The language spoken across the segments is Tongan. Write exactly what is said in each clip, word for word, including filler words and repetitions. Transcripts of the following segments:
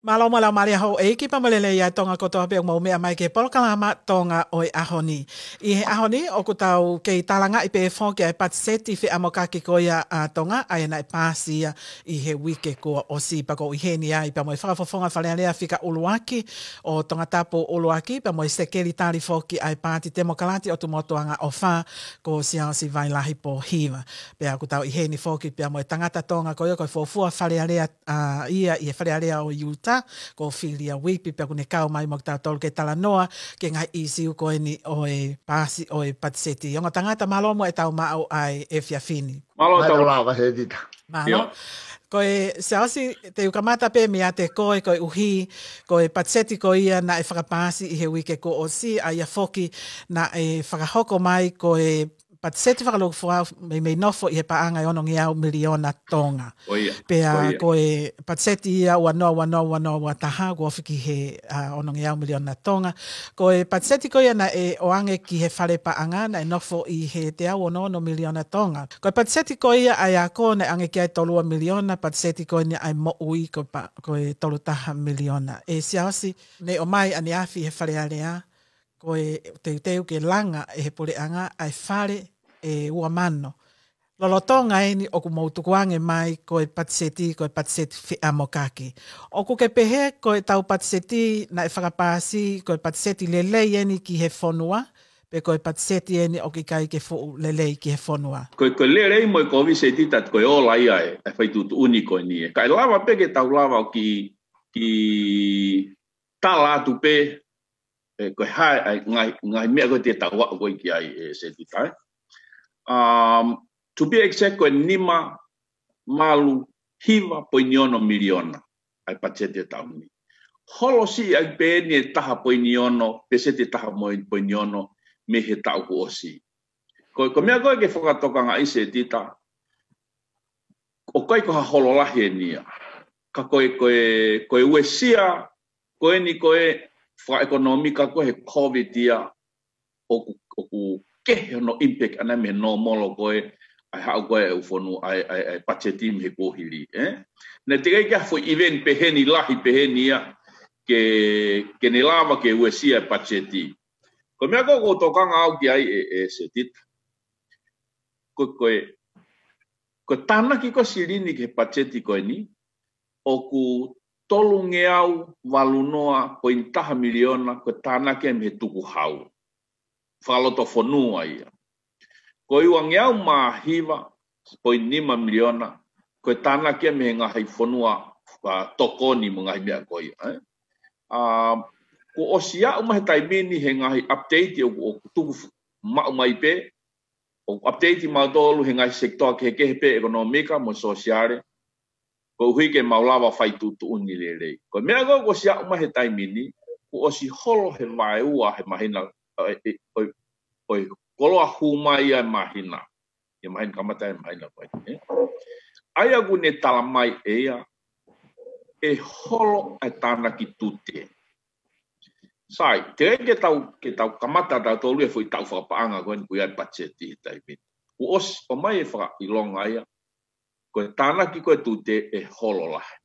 Mālō mo e laumālie ʻa houʻeiki pea mo e lelei ʻa Tonga kotoa pē ʻoku mou meʻa mai ki he polokalama Tonga ʻo e ʻaho ni. ʻI he ʻaho ni, ʻoku tau kei tālangaʻi pē foki ʻa e patiseti feʻamokaki ko ia ʻa Tonga, ʻa ia naʻe paasi ia ʻi he uike kuo ʻosi. Pea ʻoku ou ʻi heni ai pea mo e Fakafofonga Fale Alea Fika ʻUluaki ʻo Tongatapu ʻUluaki, pea mo e Sekelitali foki ʻa e Paati Temokalati ʻo Tumotu Angaʻofa, ko Siaosi Vailahi Pōhiva. Pea ʻoku tau ʻi heni foki pea mo e tangata Tonga ko ia, ko e fuofua Fale Alea ʻa ia ʻi he Fale Alea ʻo Utah, ko Filia Whipps, pea ʻoku ne kau mai mo kitautolu ke talanoa ki he ngaahi ʻīsiu ko eni ʻo e paasi ʻo e patiseti. Ongo tangata, mālō mo e tau maʻu ʻa e efiafi ni. Mālō. Mālō tau. Lava, Setita. Mālō. ʻIo. Ko e Siaosi, te u kamata pē meiate koe, koeʻuhi ko e patiseti ko ia naʻe fakapaasi ʻi he uike kuo ʻosi, ʻa ia foki naʻe fakahoko mai ko e patiseti fakalūkufua meimei nofo ʻi he paʻanga ʻe ono ngeau miliona Tonga. ʻIo. Pea ʻIo. ko e patiseti ia ua noa ua noa ua noa ua taha, kuo ofi ki he, ʻa, ono ngeau miliona Tonga. Ko e patiseti ko ia naʻe ʻoange ki he fale paʻanga naʻe nofo ʻi he teau ono ono miliona Tonga. Ko e patiseti ko ia ʻa e ako naʻe ʻoange ki ai tolu ua miliona, patiseti ko eni ʻa e moʻui ko pa-, ko e tolu taha miliona. ʻE Siaosi, ne ʻomai ʻaneafi he Fale Alea, ko e teuteu ke langa ʻe he puleʻanga ʻa e fale ʻe ua mano. Lolotonga eni ʻoku mou tukuange mai ko e patiseti, ko e patiseti feʻamokaki. ʻOku ke pehē ko e tau patiseti naʻe fakapaasi, ko e patiseti lelei eni ki he fonua, pe ko e patiseti eni ʻoku ʻikai ke fuʻu lelei ki he fonua? Ko e, ko e lelei mo e kovi, Setita, ko e ola ia ʻa e, ʻa e fai tuʻutuʻuni ko eni ē. Kae lava pē ke tau lava ʻo kiʻi, kiʻi tala atu pē, ē, ko e hā e ngaahi, ngaahi meʻa ko ē te tau aʻu ko ē ki ai, ē, Setita, ē. Um, to be exact, ko e nima valu hiva poini ono miliona ʻa e patiseti ʻo e taʻu ni. Holo siʻi ai pē eni ʻe taha poini ono, peseti ʻe taha mo e poini ono mei he taʻu kuo ʻosi. Ko, ko e meʻa ko ē ke fakatokangaʻi, Setita, ʻoku ʻikai ko ha holo lahi eni ia. Ka ko e, ko e, ko e uesia ko eni ko e fakaʻekonōmika ko ē he COVID ia, ʻoku, ʻoku kehe hono impact ʻana mei he nōmolo ko ē ʻa e haʻu ko ē ʻa e fonua, ʻa e, ʻa e, ʻa e patiseti mei he kuohili, ē? Naʻe teʻeki ai ke ʻi ai ha foʻi event peheni lahi peheni ia ke, ke ne lava ke uesia e patiseti. Ko e meʻa ko ē ʻoku ou tokanga au ki ai, ē, ē, Setita, ko, ko e, ko e tānaki ko ē silini ki he patiseti ko eni, ʻoku tolu ngeau valu noa poini taha miliona ko e tānaki ia mei he tukuhau. Fakalotofonua ia. Ko e ua ngeau mā hiva poini nima miliona ko e tānaki ia mei he ngaahi fonua, ʻa, tokoni mo e ngaahi meʻa ko ia, ē? ʻA, kuo ʻosi aʻu mai he taimi ni he ngaahi update ʻoku, ʻoku tuku f-, maʻu mai pē, ʻoku update mautolu he ngaahi sekitoa kehekehe pē ʻekonōmika mo e sōsiale, koeʻuhi ke mau lava fai tuʻutuʻuni lelei. Ko e meʻa ko ē kuo ʻosi aʻu mai he taimi ni, kuo ʻosi holo he vaeua he māhina, ē, ē, ʻo e, ʻo e koloa hū mai ia he māhina. He māhina kamata he māhina ko ē, ē? ʻA ia ʻoku ne tala mai ʻe ia, ʻe holo ʻa e tānaki tute. Sai, teʻeki ke tau, ke tau kamata tautolu he foʻi taʻu fakapaʻanga ko eni ʻoku ʻi ai e patiseti he taimi ni. Kuo ʻosi ʻomai e fakaʻilonga ia, ko e tānaki ko ē tute ʻe holo lahi.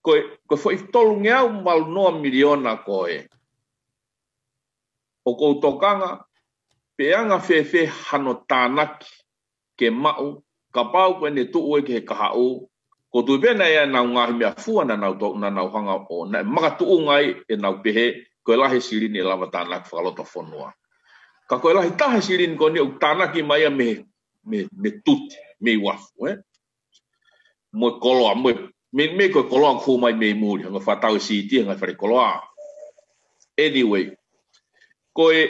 Ko e, ko e foʻi tolu ngeau valu noa miliona ko ē, ʻoku ou tokanga pe ʻe anga fēfē hano tānaki ke maʻu, kapau ko ʻene tuʻu ē ki he kahaʻu, ʻoku ou tui pē naʻe ʻi ai ʻenau ngaahi meʻafua naʻa nau to-, naʻa nau hanga ʻo, naʻe makatuʻunga ai ʻenau pehē, ko e lahi e silini ʻe lava tānaki fakalotofonua. Ka ko e lahi taha e silini ko eni ʻoku tānaki mai ia mei, mei, mei he tute, mei uafu, ē? Mo e koloa, mo e, mei, mei ko e koloa ʻoku hū mai mei muli, hanga ʻo fakatau e siti, hanga ʻo fale koloa. Anyway, ko e,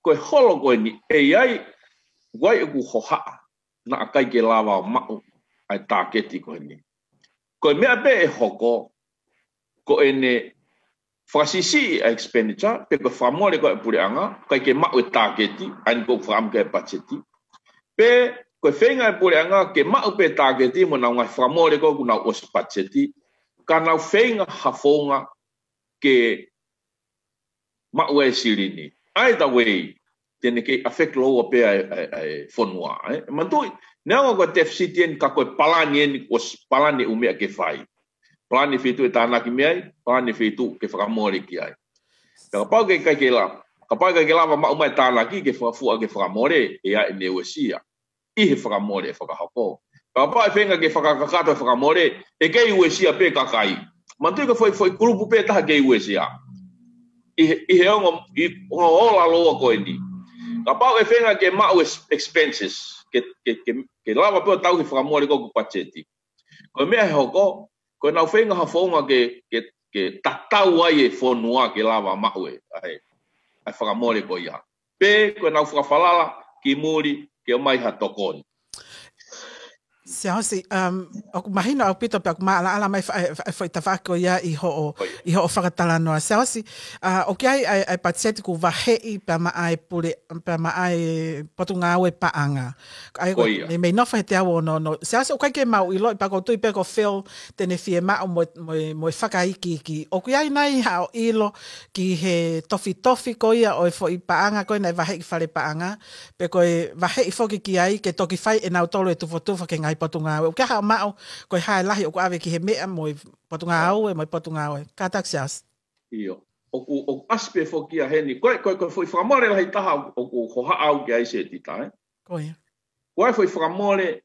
ko e holo ko eni, ʻe ʻi ai, ʻoku ʻi ai ʻeku hohaʻa naʻa ʻikai ke lava ʻo maʻu ʻa e tāketi ko eni. Ko e meʻa pē ʻe hoko, ko ʻene fakasiʻisiʻi ʻa e expenditure, pe ko e fakamole ko ē ʻa e puleʻanga, ʻikai ke maʻu e tāketi, ʻa eni ʻoku fakaʻamu ki ai e patiseti. Pe ko e feinga ʻa e puleʻanga ke maʻu pē tāketi mo ʻenau ngaahi fakamole ko ē kuo nau ʻosi patiseti, ka nau feinga ha founga ke maʻu e silini. Either way, te ne kei affect lōua pē ʻa e, ʻa e, ʻa e fonua, ē? Manatuʻi, neongo ko e deficit eni ka ko e palani eni, ʻosi palani ʻū meʻa ke fai. Palani e feituʻu ʻe tānaki mei ai, palani e feituʻu ke fakamole ki ai. Pea kapau ʻe ʻikai ke lava, kapau ʻe ʻikai ke lava maʻu mai e tānaki ke fakafua ke fakamole, ʻe ʻi ai ʻene uesia ʻi he fakamole ʻe fakahoko. Pea kapau ʻe feinga ke fakakakato e fakamole, ʻe kei uesia pē kakai. Manatuʻi ko e foʻi, foʻi kulupu pē taha kei uesia. ʻI he, ʻi he ongo, ʻi he ongo ola lōua ko eni. Kapau ʻe feinga ke maʻu e expenses, ke, ke, ke, ke lava pē ʻo tauhi e fakamole ko ē ʻoku patiseti. Ko e meʻa ʻe hoko, ko ʻenau feinga ha founga ke, ke, ke tatau ai e fonua ke lava maʻu e, ʻa e, ʻa e fakamole ko ia. Pe ko ʻenau fakafalala ki muli ke ʻomai ha tokoni. Siaosi, um, ʻoku mahino ʻaupito pea ʻoku maʻalaʻala mai fa-, e, fa-, e foʻi tafaʻaki ko ia ʻi hoʻo, ʻi hoʻo fakatalanoa. Siaosi, uh, ʻoku ʻi ai ʻa e, ʻa e patiseti kuo vaheʻi pea maʻa e pule, pea maʻa e potungāue paʻanga. ʻA ia ko ia. Mei, mei nofo he teau ono ono. Siaosi, ʻoku ʻikai ke mau ʻiloʻi pea ʻoku ou tui pē ko Phil te ne fiemaʻu mo, mo, mo e fakaikiiki. ʻOku ʻi ai nai haʻo ʻilo ki he tofitofi ko ia ʻo e foʻi paʻanga ko ē naʻe vaheʻi ki fale paʻanga, pe ko e vaheʻi foki ki ai ke toki fai ʻe nautolu e tufatufa ki he ngaahi potungāue. ʻOku ʻi ai haʻo maʻu ko e hā e lahi ʻoku ʻave ki he meʻa mo e potungāue, mo e potungāue. Kātaki Siaosi. ʻIo. ʻOku, ʻoku ʻasi pē foki ia heni. Ko e, ko e, ko e foʻi fakamole lahi taha ʻoku, ʻoku hohaʻa au ki ai Setita, ē? Ko ia. Ko e foʻi fakamole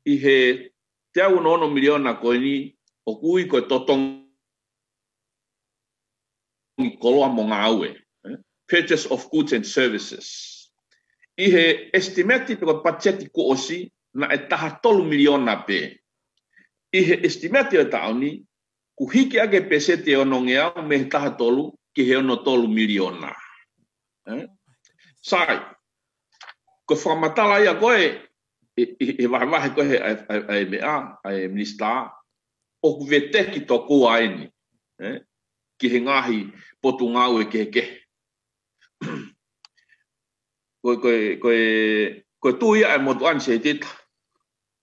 ʻi he teau ono ono miliona ko eni ʻoku ui ko e totongi koloa mo ngāue, ē? Purchase of goods and services. ʻI he estimate pe ko e patiseti kuo ʻosi, naʻe taha tolu miliona pē. ʻI he estimate ʻo e taʻu ni, kuo hiki ʻaki e peseti ʻe onongeau mei he taha tolu ki he ono tolu miliona. Ē? Sai, ko e fakamatala ia ko ē, ʻi, ʻi, ʻi he vahevahe ko ē he, ʻa e, ʻa e, ʻa e meʻa, ʻa e minisitā, ʻoku veteki tokua eni, ē? Ki he ngaahi potungāue kehekehe. Ko e, ko e, ko e, ko e tui ia ʻa e motuʻa ni Setita.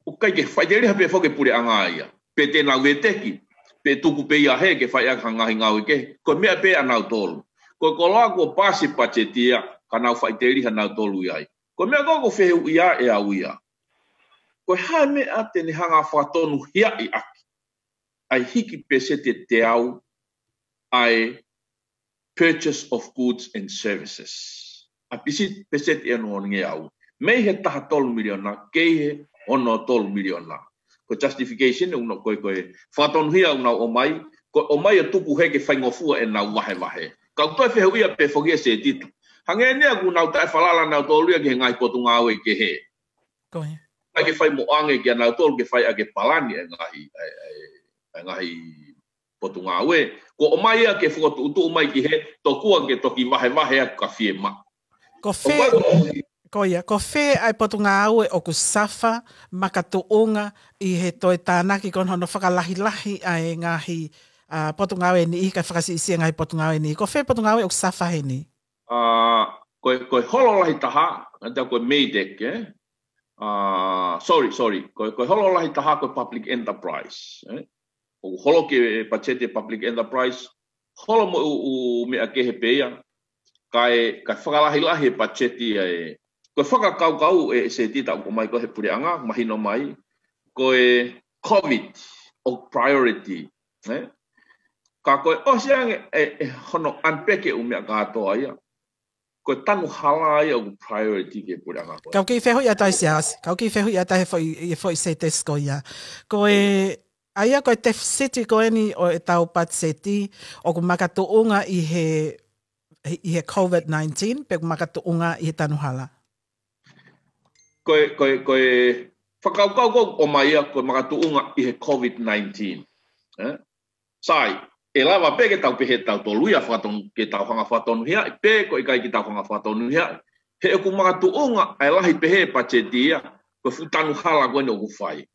ʻOku ʻikai ke faʻiteliha pē foki e puleʻanga ia. Pe te nau veteki, pe tuku pē ia hē ke fai ʻaki ha ngaahi ngāue kehe. Ko e meʻa pē ʻanautolu. Ko e koloa kuo paasi e patiseti ia, ka nau faʻiteliha nautolu ʻi ai. Ko e meʻa ko ē ʻoku ou fehuʻia ʻe au ia. Ko e hā e meʻa te ne hanga fakatonuhiaʻi ʻaki ʻa e hiki peseti ʻe teau ʻa e purchase of goods and services. ʻA e pisi-, peseti ʻe onongeau. Mei he taha tolu miliona, ki he ono tolu miliona. Ko e justification, ʻoku nau, ko e, ko e fakatonuhia ʻoku nau ʻomai, ko e ʻomai ʻo tuku hē ke faingofua ʻenau vahevahe. Ka ʻoku toe fehuʻia pē foki ia Setita. Hangē nai ʻoku nau taʻefalala nautolu ia ki he ngaahi potungāue kehe. Ko ia. ʻIkai ke fai mo ange kia nautolu ke fai ʻaki e palani e ngaahi, e, e, e ngaahi potungāue. Kuo ʻomai ia ke fokotuʻutuʻu mai ki hē tokua ke toki vahevahe ʻaki ka fiemaʻu. Ko fē, ʻoku ʻikai ko ia, ko fē ʻa e potungāue ʻoku safa makatuʻunga ʻi he toe tānaki ko ē hono fakalahilahi ʻa e ngaahi, ʻa, potungāue niʻihi kae fakasiʻisiʻi e ngaahi potungāue niʻihi. Ko fē potungāue ʻoku safa heni? ʻA, ko e, ko e holo lahi taha, ʻa ia ko e MEIDECC, ē? ʻA, sorry, sorry. Ko e, ko e holo lahi taha ko e public enterprise, ē? ʻOku holo ki he patiseti e public enterprise, holo mo e ʻū, ʻū meʻa kehe pē ia, kae, kae fakalahilahi e patiseti ia ē. Ko e fakakaukau ē Setita ʻoku ʻomai ko ē he puleʻanga, mahino mai, ko e COVID ʻoku priority, ē? Ka ko e ʻosi ange e, e hono unpack e ʻū meʻa kātoa ia. Ko e tanu hala ia ʻoku priority ki he puleʻanga ko ē. Kau kiʻi fehuʻi atu ai Siaosi, kau kiʻi fehuʻi atu ai he foʻi, he foʻi sētesi ko ia. Ko e, ʻa ia ko e tefisiti ko eni ʻo ʻetau patiseti ʻoku makatuʻunga ʻi he, ʻi he COVID nineteen, pe ʻoku makatuʻunga ʻi he tanu hala? Ko e, ko e, ko e fakakaukau ko ē ʻoku ʻomai ia ko e makatuʻunga ʻi he COVID nineteen. Ē? Sai, ʻe lava pē ke tau pehē tautolu ia fakatonu, ke tau hanga fakatonuhiaʻi, pe ko e ʻikai ke tau hanga fakatonuhiaʻi. He ʻoku makatuʻunga ʻa e lahi pehē patiseti ia, ko e fuʻu tanu hala ko eni ʻoku fai.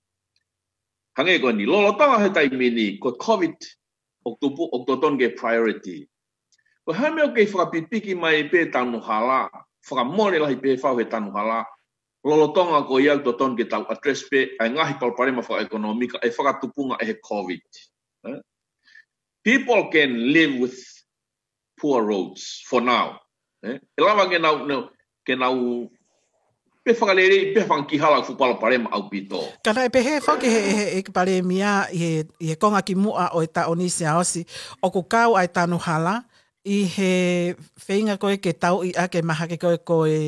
Hangē ko eni, lolotonga he taimi ni, ko e COVID ʻoku tupu, ʻoku totonu ke priority. Ko e hā e meʻa ʻoku kei fakapipiki mai pē tanu hala, fakamole lahi pehē fau he tanu hala, lolotonga ko ia ʻoku totonu ke tau address pē ʻa e ngaahi palopalema fakaʻekonōmika ʻe fakatupunga ʻe he COVID. Ē? People can live with poor roads for now. Ē? ʻE lava ke nau, nau, ke nau pe fakalelei, pe fanga kiʻi hala ʻoku fuʻu palopalema ʻaupito. Ka naʻe pehē foki he, he, he ʻEiki Palēmia ʻi he, ʻi he konga kimuʻa ʻo e taʻu ni Siaosi, ʻoku kau ʻa e tanu hala ʻi he feinga ko ē ke tauʻi ʻa e mahaki ko ē ko e,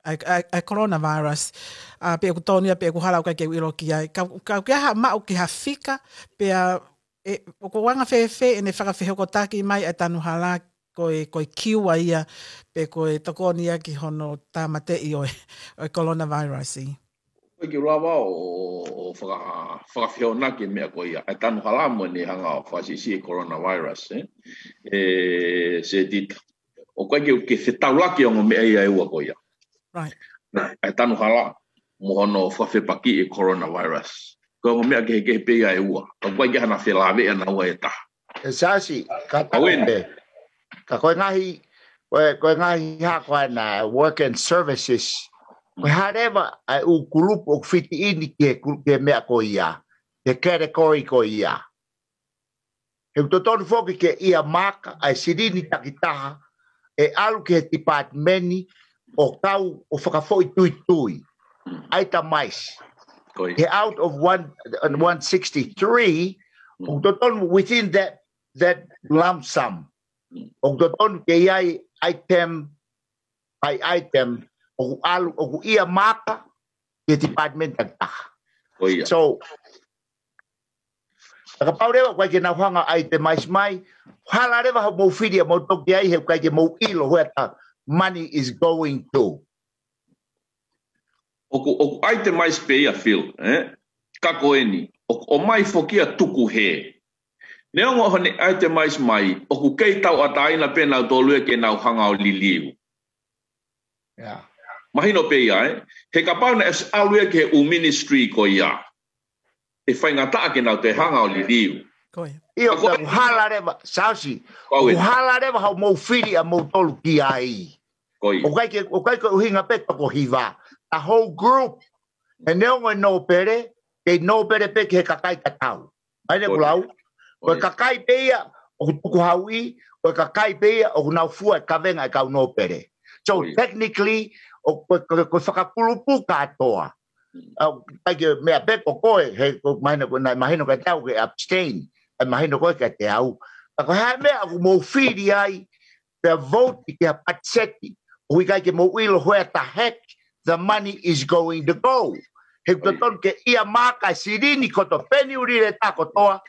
ʻa e, ʻa e, ʻa e coronavirus. ʻA, pe ʻoku tonu ia, pe ʻoku hala, ʻoku ʻikai ke u ʻilo ki ai. Ka, ka ʻoku ʻi ai ha maʻu ki ha fika, pea, ʻe, ʻoku anga fēfē ʻene fakafehokotaki mai ʻa e tanu hala ko e, ko e kiua ia, pe ko e tokoni ia ki hono tāmateʻi ʻo e, ʻo e coronavirus ʻi. ʻOku ʻikai ke u lava ʻo, ʻo, ʻo faka-, fakafehoanaki e meʻa ko ia. ʻA e tanu hala mo ʻene hanga ʻo fakasiʻisiʻi e coronavirus, ē. ʻE, Setita. ʻOku ʻikai ke, ke fetaulaki e ongo meʻa ia ʻe ua ko ia. Right. Naʻe, ʻa e tanu hala mo hono fakafepakiʻi e coronavirus. Ko e ongo meʻa kehekehe pē ia ʻe ua. Ka ʻoku ʻikai ke hana felāveʻi ʻa naua ʻe taha. ʻE Siaosi, ka tau ʻAueni. pē. Ka ko e ngaahi, ko e, ko e ngaahi hako ʻana work and services. Ko e hā leva ʻa e ʻū kulupu ʻoku fiti ʻeni ki he kulu-, ki he meʻa ko ia. Ki he category ko ia. He ʻoku totonu foki ke ʻia maaka ʻa e silini takitaha ʻe ʻalu ki he tipatimeni ʻo kau ʻo fakafoʻituitui. ʻAita maisi. Ko ia. He out of one, one sixty-three, ʻoku totonu within that, that lump sum. ʻOku totonu ke ʻi ai item by item, ʻoku ʻalu, ʻoku ʻia maaka ki he tipatimeni takitaha. Ko ia. So, ka kapau leva ʻoku ʻikai ke nau hanga ʻo itemize mai, hala leva hoʻomou fili ʻa moutolu ki ai he ʻoku ʻikai ke mou ʻilo where the money is going to. ʻOku, ʻoku itemize pē ia Phil, ē? Ka ko eni, ʻoku ʻomai foki ia tuku hē. Neongo ʻene itemize mai, ʻoku kei tauʻatāina pē nautolu ia ke nau hanga ʻo liliu. Yeah. Mahino pē ia, ē? He kapau naʻe ʻosi ʻalu ia ki he ʻū ministry ko ia, ʻe faingataʻa ke nau toe hanga ʻo liliu. Ko ia. ʻIo, Ka ko ka ʻoku hala leva, Siaosi, Ko au ʻoku eni. hala leva hoʻomou fili ʻa moutolu ki ai. Ko ia. ʻOku ʻikai ke, ʻoku ʻikai ko e ʻuhinga pē toko hiva. The whole group. He neongo e nōpele, kei nōpele pē ki he kakai tatau. Mahino ʻeku Ko ia. lau? Ko Ko e ia. kakai pē ia ʻoku tukuhauʻi, ko e kakai pē ia ʻoku nau fua e kavenga e kau nōpele. So Ko ia. technically, ʻo, ko, ko, ko e fakakulupu kātoa. Mm. ʻA, ʻikai ke meʻa pē ko koe, he ko mahino ko naʻe mahino kiate au ke abstain, ʻe mahino ko ē kiate au. Ka ko e hā e meʻa ʻoku mou fili ai, pea vote ki ha patiseti, ʻoku ʻikai ke mou ʻilo where the heck the money is going to go. He ʻoku Ko ia. totonu ke ʻia maaka e silini kotoa peni uri le ta kotoa,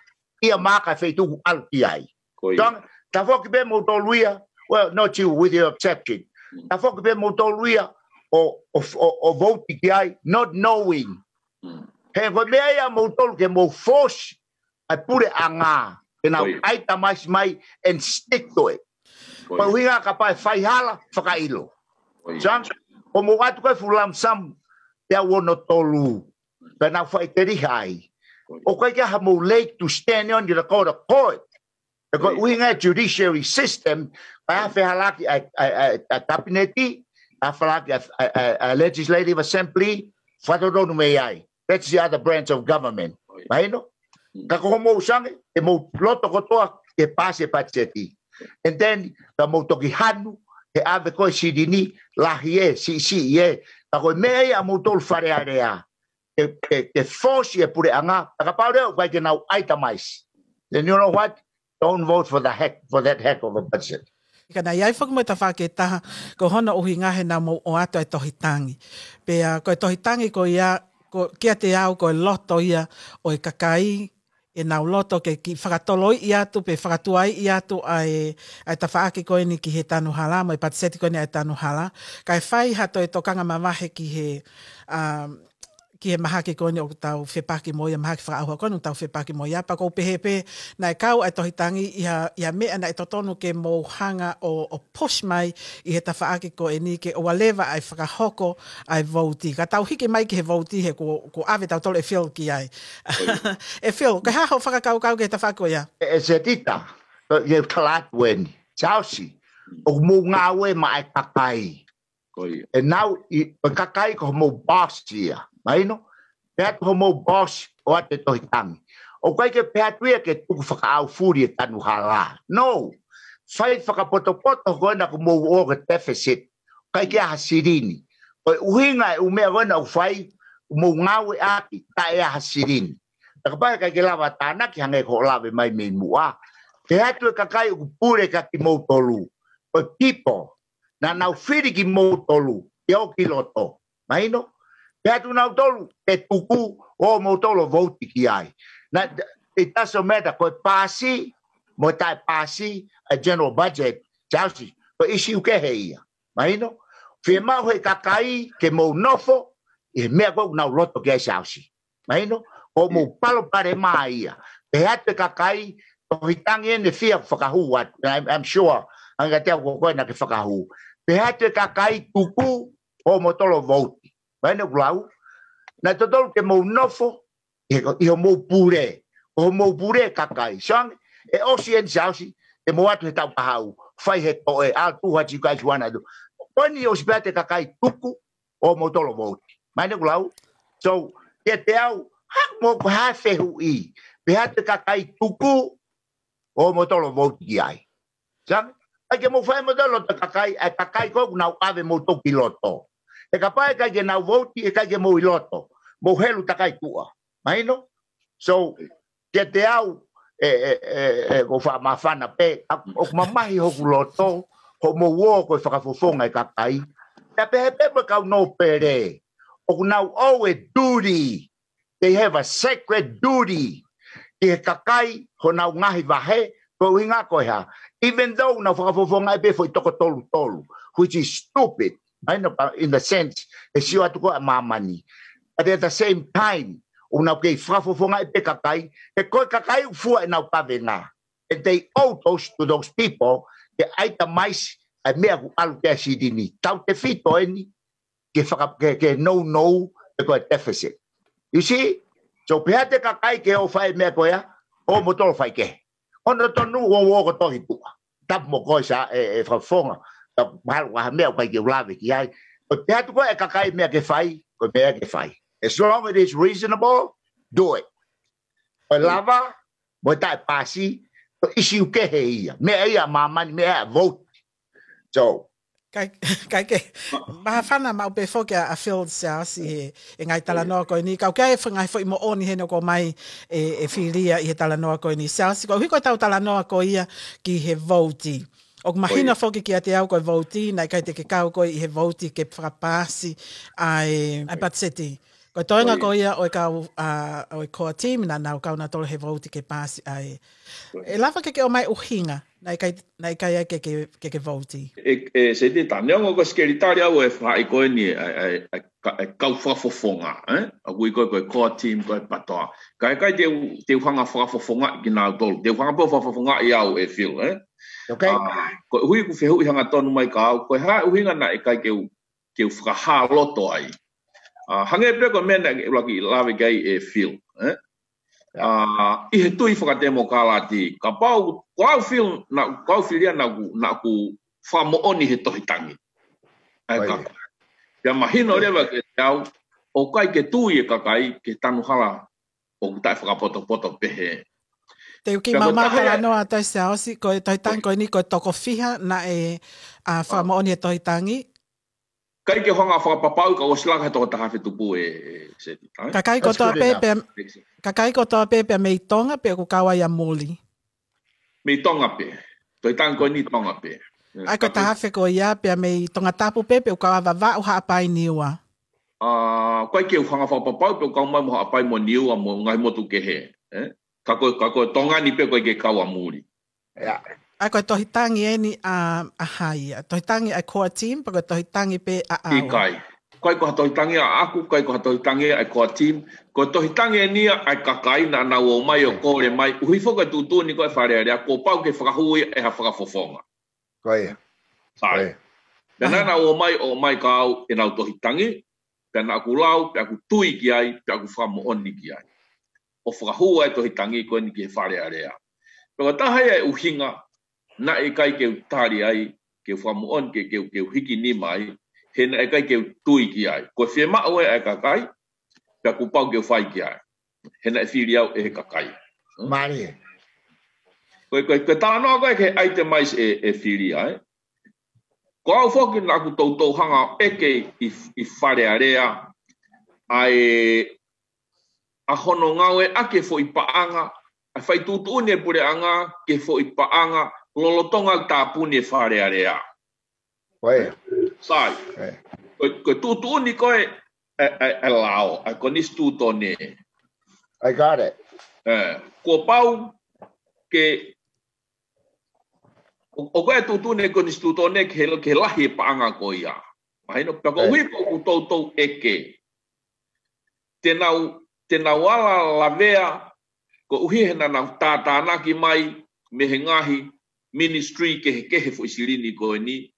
ʻia maaka e feituʻu ʻalu ki ai. Ko ia. Tong, tafoki pē moutolu ia, well, not you, with your exception. Mm. Tafoki pē moutolu ia ʻo, ʻo, ʻo, ʻo vote ki ai, not knowing. Mm. He ko e meʻa ia moutolu ke mou force ʻa e puleʻanga ke nau Ko ia. itemize mai and stick to it. Ko Ko e ia. ʻuhinga kapau ʻe fai hala, fakaʻilo. Ko ia. Sang, ʻo mou ʻatu ko e full lump sum, pea ua ono tolu. Pea nau fai teliha ai. Ko ia. ʻOku ʻikai ke ʻi ai haʻamou leg to stand on ʻi he court of court. He ko e Ko ia. ʻuhinga e judiciary system, ka ʻi ai ha fehālaaki ʻa e, ʻa e, ʻa e, ʻa e kapineti, ʻi ai ha fehālaaki ʻa e, ʻa e, ʻa e, ʻa e legislative assembly, fakatotonu mei ai. That's the other branch of government. Ko ia. Mahino? Mm. Ka ko hoʻomou sange, ʻe mou loto kotoa ke paasi e patiseti. And then, ka mou toki hanu, he ʻave ko ē silini, lahi ē, siʻisiʻi ē. Ka ko e meʻa ia ʻa moutolu Fale Alea. Ke, ke, ke force e puleʻanga, ka kapau leva ʻoku ʻikai ke nau itemize. Then you know what? Don't vote for the heck, for that heck of a budget. Ka naʻe ʻi ai foki mo e tafaʻaki ʻe taha, ko hono ʻuhinga he naʻa mou ʻoatu e tohi tangi. Pea ko e tohi tangi ko ia, ko, kiate au ko e loto ia ʻo e kakai, ʻenau loto ke kiʻi fakatoloiʻi atu, pe fakatuaiʻi atu ʻa e, ʻa e tafaʻaki ko eni ki he tanu hala, mo e patiseti ko eni ʻa e tanu hala. Kae fai ha toe tokanga mavahe ki he, um, ki he mahaki ko eni ʻoku tau fepaki mo ia, mahaki fakaʻauha ko eni ʻoku tau fepaki mo ia, pea ʻoku ou pehē pē, naʻe kau ʻa e tohi tangi ʻi ha, ʻi ha meʻa naʻe totonu ke mou hanga ʻo, ʻo push mai ʻi he tafaʻaki ko eni ke ʻoua leva ʻa e fakahoko ʻa e vouti. Ka tau hiki mai ki he vouti he kuo, kuo ʻave tautolu ʻe Phil ki ai. ʻE Phil, ko e hā hoʻo fakakaukau ki he tafaʻaki ko ia? ʻE, ʻe Setita, ko e tala atu eni. Siaosi, ʻoku mou ngāue maʻa e kakai. Ko ia. ʻE nau ʻi, ko e kakai ko hoʻomou boss ia. Mahino? Pea atu hoʻomou boss ʻoatu e tohi tangi. ʻOku ʻikai ke pehē atu ia ke tukufakaʻaufuli e tanu hala. No. Fai fakapotopoto ko ena ʻoku mou ō ki he deficit. ʻIkai ke ʻi ai ha silini. Ko e ʻuhinga e ʻū meʻa ko ena ʻoku fai, ʻoku mou ngāueʻaki, taʻe ʻi ai ha silini. Pea kapau ʻe ʻikai ke lava tānaki hangē ko hoʻo lave mai mei muʻa, pehē atu e kakai ʻoku pule kia kimoutolu, ko e people naʻa nau fili kimoutolu ke ō ki loto. Mahino? Pehē atu nautolu ke tuku ʻo moutolu vouti ki ai. Na, it doesn't matter, ko e paasi mo e taʻe paasi e general budget, Siaosi, ko e ʻisiū kehe ia. Mahino? Fiemaʻu he kakai ke mou nofo ʻi he meʻa ko ē ʻoku nau loto ki ai, Siaosi. Mahino? Ko hoʻomou palopalema ia. Pehē atu e kakai, tohi tangi eni fia fakahū atu. I'm, I'm sure, hangē kiate au ko koe naʻa ke fakahū. Pehē atu e kakai tuku ʻo moutolu vouti. Mahino ʻeku lau? Naʻe totonu ke mou nofo ʻi he, ʻi hoʻomou pule. Ko hoʻomou pule e kakai. So ange, ʻe ʻosi eni, Siaosi, te mou ō atu he taʻu kahaʻu, fai he toʻe, I'll do what you guys wanna do. Ko eni ʻosi pehē atu e kakai tuku ʻo moutolu vouti. Mahino ʻeku lau? So, kiate au, haʻaku mo ko ha fehuʻi. Pehē atu e kakai tuku ʻo moutolu vouti ki ai. Sa, ʻikai ke mou fai moutolu loto kakai, ʻa e kakai ko ē ʻoku nau ʻave moutolu ki loto. He kapau ʻe ʻikai ke nau vouti, ʻe ʻikai ke mou ʻi loto. Mou helu takai tuʻa. Mahino? So, kiate au, ʻe, ʻe, ʻe, ʻe, ʻoku ou faʻa māfana pē, ʻa, ʻoku mamahi hoku loto, hoʻomou ō ko e fakafofonga e kakai. Pea pehē pē mo e kau nōpele, ʻoku nau owe duty, they have a sacred duty ki he kakai honau ngaahi vahe, ko e ʻuhinga ko e hā. Even though nau fakafofongaʻi pē foʻi toko tolu tolu, which is stupid, I know, uh, in the sense, ʻe sio atu ko ē ʻa māmani. But at the same time, ʻoku nau kei fakafofongaʻi pē kakai, he ko e kakai ʻoku fua ʻenau kavenga. And they owe those to those people, ke ʻai tamaisi ʻa e meʻa ʻoku ʻalu ki ai e silini. Tautefito eni, ke faka-, ke, ke nounou, pe ko e deficit. You see? So, pehē atu e kakai ke ō fai e meʻa ko ia, ʻo moutolu fai kehe. Hono tonu ʻoku ō kotoa ki tuʻa. Tapu mo koe Sia, ʻe, ʻe fakafofonga. Tapu mahalo ko ha meʻa ʻoku ʻikai ke u lave ki ai. Ko e pehē atu ko ē e kakai meʻa ke fai, ko e meʻa ke fai. As long as it is reasonable, do it. Ko e lava, mo e taʻe paasi, ko e ʻisiū kehe ia. Meʻa ia ʻa māmani, meʻa ia ʻa e vouti. So, ʻIkai, ʻikai ke, māfana maʻu pē foki ʻa, ʻa Phil, Siaosi, he, he ngaahi talanoa ko eni. Ka ʻoku ʻi ai e ngaahi foʻi moʻoni heni ʻoku ʻomai ʻe, ʻe Filia ʻi he talanoa ko eni, Siaosi. Koeʻuhi ko ʻetau talanoa ko ia ki he vouti. ʻOku mahino foki kiate au ko e vouti, naʻe ʻikai te ke kau koe ʻi he vouti ke fakapaasi ʻa e, ʻa e patiseti. Ko e toenga ko ia ʻo e kau, ʻa, ʻo e core team, naʻa nau kau nautolu he vouti ke paasi ʻa e. ʻE lava ke ke ʻomai ʻuhinga, naʻe ʻikai, naʻe ʻikai ai ke ke, ke ke vouti. ʻE, ʻe Setita, neongo ko e sekelitali au ʻo e faʻahi ko eni ʻa e, ʻa e, ʻa e ka-, ʻa e kau fakafofonga, ē? ʻOku ui ko e, ko e core team, ko e patoa. Ka ʻe ʻikai te u, te u hanga fakafofongaʻi kinautolu. Te u hanga pē ʻo fakafofongaʻi au ʻe Phil, ē? Okay. ʻA, koeʻuhi ʻoku fehuʻi hangatonu mai kia au, ko e hā e ʻuhinga naʻe ʻikai ke u ke u fakahā loto ai. ʻA, hangē pē ko e meʻa naʻe ʻuluaki lave ki ai ʻe Phil, ē? ʻA, ʻi he tui fakatemokālati, kapau, ko au Phil, naʻa, ko au Filia naʻa ku, naʻa ku fakamoʻoni he tohi tangi. ʻAi kaka. Pea mahino leva kiate au, ʻoku ʻikai ke tui e kakai, ki he tanu hala ʻoku taʻe fakapotopoto pehē. Te u kiʻi maumau talanoa atu Siaosi, ko e tohi tangi ko eni, ko e toko fiha naʻe, ʻa, fakamoʻoni he tohi tangi. ʻIkai ke u hanga fakapapauʻi ka ʻosi laka he toko taha afe tupu ʻe, ʻe Setita, ē? Kakai kotoa pē, pea, kakai kotoa pē, pea mei Tonga, pe ʻoku kau ai ʻa muli. Mei Tonga pē. Tohi tangi ko eni Tonga pē. ʻAi ko e taha afe ko ia, pea mei Tongatapu pē, pe ʻoku kau ʻa Vavaʻu, Haʻapai, Niua. ʻA, ʻikai ke u hanga fakapapauʻi pe ʻoku kau mai mo Haʻapai mo Niua mo e ngaahi motu kehe, ē? Ka ko, ka ko Tonga ni pē ʻoku ʻikai ke kau ʻa muli. ʻIa. ʻAi ko e tohi tangi eni ʻa, ʻa hai ia? Tohi tangi ʻa e core team, pe ko e tohi tangi pē ʻaʻau? ʻIkai. ʻIkai ko ha tohi tangi ʻaʻaku, ʻikai ko ha tohi tangi ʻa e core team. Ko e tohi tangi eni ia ʻa e kakai naʻa nau ō mai ʻo kole mai. ʻUhi foki e tuʻutuʻuni ko ē ʻa e Fale Alea, kuo pau ke fakahū ia ʻe ha fakafofonga. Ko ia. Sai. Ko ia. Pea naʻa nau ō mai, ō mai kia au ʻenau tohi tangi, pea naʻa ku lau, pea ku tui ki ai, pea ku fakamoʻoni ki ai. ʻO fakahū ai e tohi tangi ko eni ki he Fale Alea. Pea ko e taha ia e ʻuhinga, naʻe ʻikai ke u tali ai, ke u fakamoʻoni, ke, ke, ke u hiki nima ai, he naʻe ʻikai ke u tui ki ai. Ko e fiemaʻu ē ʻa e kakai, pea kuo pau ke u fai ki ai. He naʻe fili au ʻe he kakai. Hmm? Mālie. Ko e, ko e, ko e talanoa ko ē ki he itemize ʻe, ʻe Filia, ē? Ko au foki naʻa ku toutou hanga ʻo ʻeke ʻi, ʻi Fale Alea ʻa e, ʻa hono ngāueʻaki e foʻi paʻanga, ʻa e fai tuʻutuʻuni e puleʻanga ki he foʻi paʻanga lolotonga e tāpuni e Fale Alea. Sai. Ko, ko e tuʻutuʻuni ko ē ʻa e, ʻa e, ʻa e lao, ʻa e konisitūtone. I got it. Kuo pau ke, ʻo, ʻo ko e tuʻutuʻuni e konisitūtone ke he, ke lahi e paʻanga ko ia. Mahino, pea ko ʻuhi ko ʻeku toutou ʻeke. Te nau, te nau ala lavea, koeʻuhi he naʻa nau tātānaki mai mei he ngaahi ministry kehekehe foʻi silini ko eni,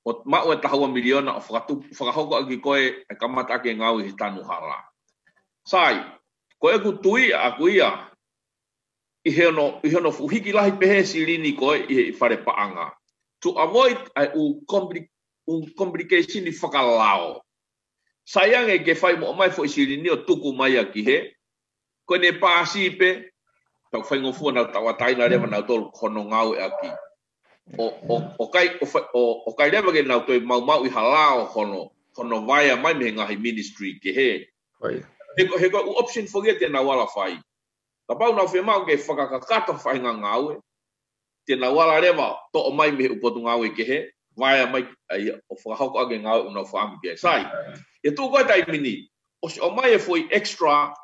ʻo maʻu e taha ua miliona ʻo fakatu-, fakahoko ʻaki ko ē e kamataʻaki e ngāue he tanu hala. Sai, ko ʻeku tui ʻaʻaku ia, ʻi he ono, ʻi he ono fuʻu hiki lahi pehē silini ko ē ʻi he fale paʻanga. To avoid ʻa e ʻū compli-, ʻū complication fakalao. Sai ange ke fai mo ʻomai foʻi silini ʻo tuku mai ʻaki he, ko ʻene pāsi pē, tau faingofua nau tauʻatāina leva nautolu hono ngāueʻaki. ʻO, ʻo, ʻo ʻikai, ʻo fai, ʻo, ʻo ʻikai leva ke nau toe maumauʻi ha lao hono, hono vaea mai mei he ngaahi ministry kehe. He ko, he ko e ʻū option foki ia te nau ala fai. Kapau nau fiemaʻu ke fakakakato faʻahinga ngāue, te nau ala leva toʻo mai mei he ʻū potungāue kehe, vaea mai ʻa ia ʻo fakahoko ʻaki e ngāue ʻoku nau fakaʻamu ki ai. Sai, ʻi he tuʻu ko ē taimi ni, ʻosi ʻomai e foʻi extra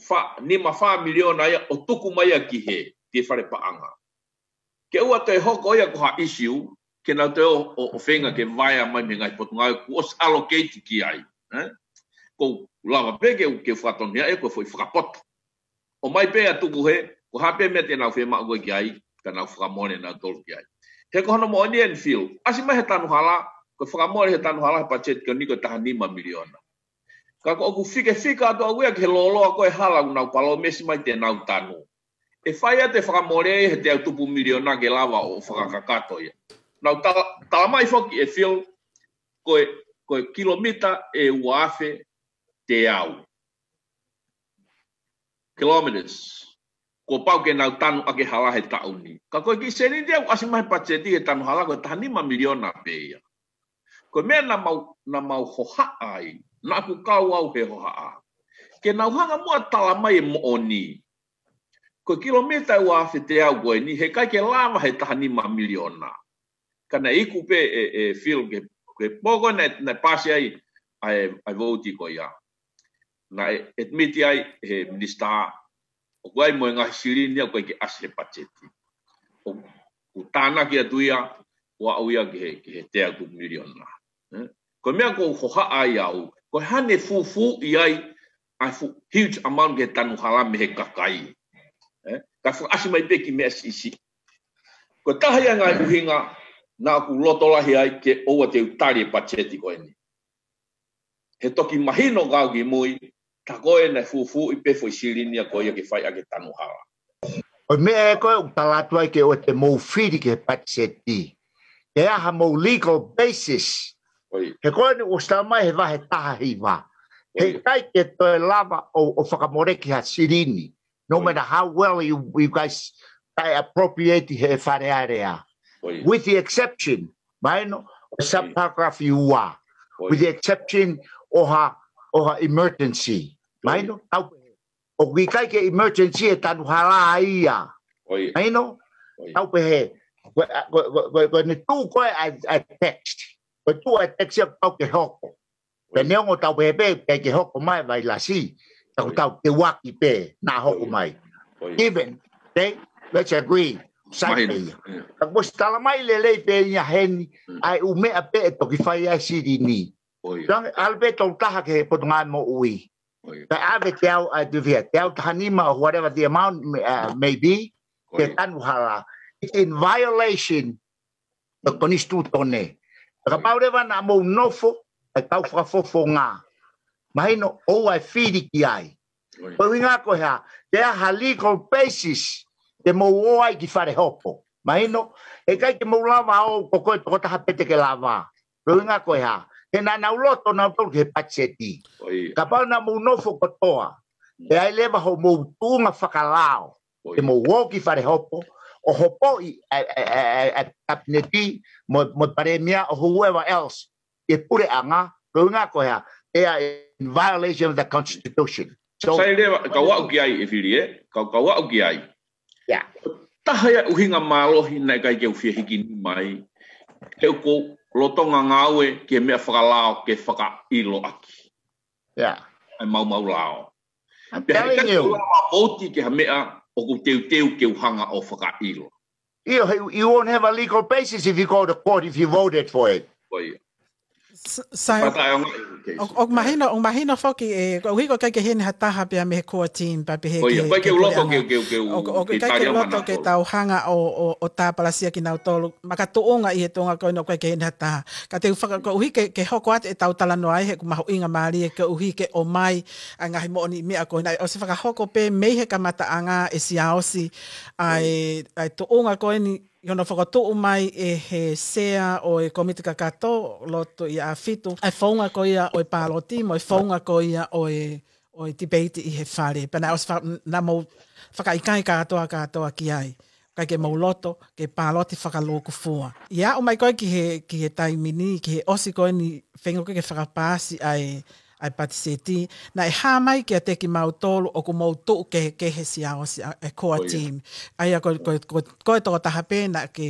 fā, nima fā miliona ia ʻo tuku mai ia ki he, ki he fale paʻanga. Ke ʻoua toe hoko ia ko ha issue, ke nau toe ō, ō, ō feinga ke vaea mai mei he ngaahi potungāue kuo ʻosi allocate ki ai. Ko e lava pē ke, ke fakatonuhia ʻe ko e foʻi fakapoto. ʻOmai pē ʻo tuku he, ko e hā pē meʻa te nau fiemaʻu ko ē ki ai, ka nau fakamole nautolu ki ai. He ko hono moʻoni eni Phil, ʻasi mai he tanu hala, ko e fakamole he tanu hala he patiseti ko eni ko e taha nima miliona. Ka ko ʻeku fikefika atu au ia ki he lōloa ko ē hala ʻoku nau palōmesi mai te nau tanu. ʻE fai atu e fakamole he teau tupu miliona ke lava ʻo fakakakato ia. Nau tala, tala mai foki ʻe Phil, ko e, ko e kilomita ʻe ua afe teau. Kilometers. Kuo pau ke nau tanu ʻaki e hala he taʻu ni. Ka ko e kiʻi seniti ia ʻoku ʻasi mai he patiseti he tanu hala ko e taha nima miliona pē ia. Ko e meʻa naʻa mau, naʻa mau hohaʻa ai, naʻa ku kau au he hohaʻa. Ke nau hanga muʻa tala mai e moʻoni. Ko e kilomita ua afe teau ko eni, he ʻikai ke lava he taha nima miliona. Ka naʻe iku pē ʻe, ʻe Phil ke, ke pō ko ē naʻe, naʻe pasi ai, ʻa e, ʻa e vouti ko ia. Naʻe admit ai he minisitā, ʻoku ʻi ai mo e ngaahi silini ia ʻoku ʻikai ke ʻasi he patiseti. ʻOku tānaki atu ia, ʻo aʻu ia ki he, ki he teau tupu miliona. Ko e meʻa ʻoku ou hohaʻa ai au, ko e hane fufū ʻi ai, ʻa e fuʻu huge amount ke tanu hala mei he kakai. Ka fakaʻasi mai pē ki he meʻa siʻisiʻi. Ko e taha ia e ngaahi ʻuhinga, naʻa ku loto lahi ai ke ʻoua te u tali e patiseti ko eni. He toki mahino kau ki mui, tā ko ē naʻe fufū ʻi pē foʻi silini ia ko ia ke fai ʻaki e tanu hala. Ko e meʻa ē ko ē ʻoku tala atu ai ke ʻoua te mou fili ki he patiseti. Ke ʻi ai ha mou legal basis. He ko eni ʻoku ʻosi tala mai he vahe taha hiva. He ʻikai ke toe lava ʻo, ʻo fakamoleki ha silini. No matter how well you, you guys, uh, appropriate he Fale Alea. With the exception, mahino, ʻo subparagraph ua. With the exception ʻo ha, ʻo ha emergency. Mahino, tau pehē. ʻOku ʻikai ke emergency e tanu hala ia. Mahino, tau pehē. Ko, ko, ko, ko, ko ʻene tuʻu ko ē ʻa, ʻa e text. Ko e tuʻu ʻa e text ia ʻoku tau ke hoko. Pea neongo tau pehē pē, ʻikai ke hoko mai vailasi, tau tau ke uaki pē, naʻa hoko mai. Given, okay? Let's agree. Sai pē ia. Ka kuo ʻosi tala mai lelei pē ia heni, ʻa e ʻū meʻa pē ʻe toki fai ai silini. Tangi, ʻalu pē tolu taha ki he Potungāue Moʻui. Ka ʻave teau, ʻa e tuvia, teau taha nima or whatever the amount may, uh, may be, ke tanu hala. It's in violation ʻo e konisitūtone. Kapau leva naʻa mou nofo, ʻa e kau fakafofonga. Mahino, ʻoua ʻe fili ki ai. Ko e ʻuhinga ko e hā, ke ʻi ai ha legal basis, ke mou ō ai ki fale hopo. Mahino, ʻe ʻikai ke mou lava ʻo ko koe tokotaha pē te ke lava. Ko e ʻuhinga ko e hā, he naʻa nau loto nautolu ki he patiseti. Kapau naʻa mou nofo kotoa, ʻe ʻi ai leva hoʻomou tuʻunga fakalao. Ke mou ō ki fale hopo, ʻo hopoʻi ʻa e, ʻa e, ʻa e, ʻa e, ʻa e kapineti mo, mo e palēmia ʻo whoever else ʻi he puleʻanga, ko e ʻuhinga ko e hā, they are in violation of the Constitution. So, Sai leva, kau aʻu ki ai, ʻe Fili, ē? Kau, kau aʻu ki ai. Yeah. Taha ia ʻuhinga mālohi naʻe ʻikai ke u fie hiki nima ai, he ʻoku ou lolotonga ngāue ki he meʻa fakalao ke fakaʻilo ʻaki. Yeah. ʻA e maumau lao. I'm Pea telling heʻikai ke you. u lava ʻo vouti ki ha meʻa ʻoku teuteu ke u hanga ʻo fakaʻilo. ʻIo, he, you won't have a legal basis if you go to court if you voted for it. Ko ia. S-, Sai, Pata e onga, okay. ʻo, ʻoku mahino, ʻoku mahino foki, ē, koeʻuhi ko e ʻikai ke ʻi heni ha taha pea mei he core team, pea pehē Ko ia, ki he, ʻikai ke ke u loto puleʻanga. ke, ke, ke u, ʻOku, ʻoku ke ʻikai ke tali au loto ke mātou. tau hanga ʻo, ʻo, ʻo tāpalasia kinautolu. Makatuʻunga ʻi he tuʻunga ko ena ʻoku ʻikai ke ʻi heni ha taha. Ka te u faka-, koeʻuhi ke, ke hoko atu ʻetau talanoa ai, he ʻoku mahuʻinga mālie koeʻuhi ke ʻomai ʻa e ngaahi moʻoniʻi meʻa ko ena. ʻOsi fakahoko pē mei he kamataʻanga ʻe Siaosi ʻa e, ʻa e tuʻunga ko eni ʻi hono fokotuʻu mai ʻe he sea ʻo e komiti kakato, lotu ʻi ʻAfitu, ʻa e founga ko ia ʻo e pāloti, mo e founga ko ia ʻo e, ʻo e tipeiti ʻi he fale. Pea naʻe ʻosi fa-, naʻa mou fakaʻikaiʻi kātoa, kātoa ki ai. ʻIkai ke mou loto ke pāloti fakalūkufua. ʻI he aʻu mai ko ē ki he, ki he taimi ni, ki he ʻosi ko eni feinga ko ē ke fakapaasi ʻa e, ʻa e patiseti, naʻe hā mai kiate kimautolu ʻoku mou tuʻu kehekehe Siaosi ʻa e core Ko ia. team. ʻA ia ko, ko, ko, ko e tokotaha pē naʻa ke,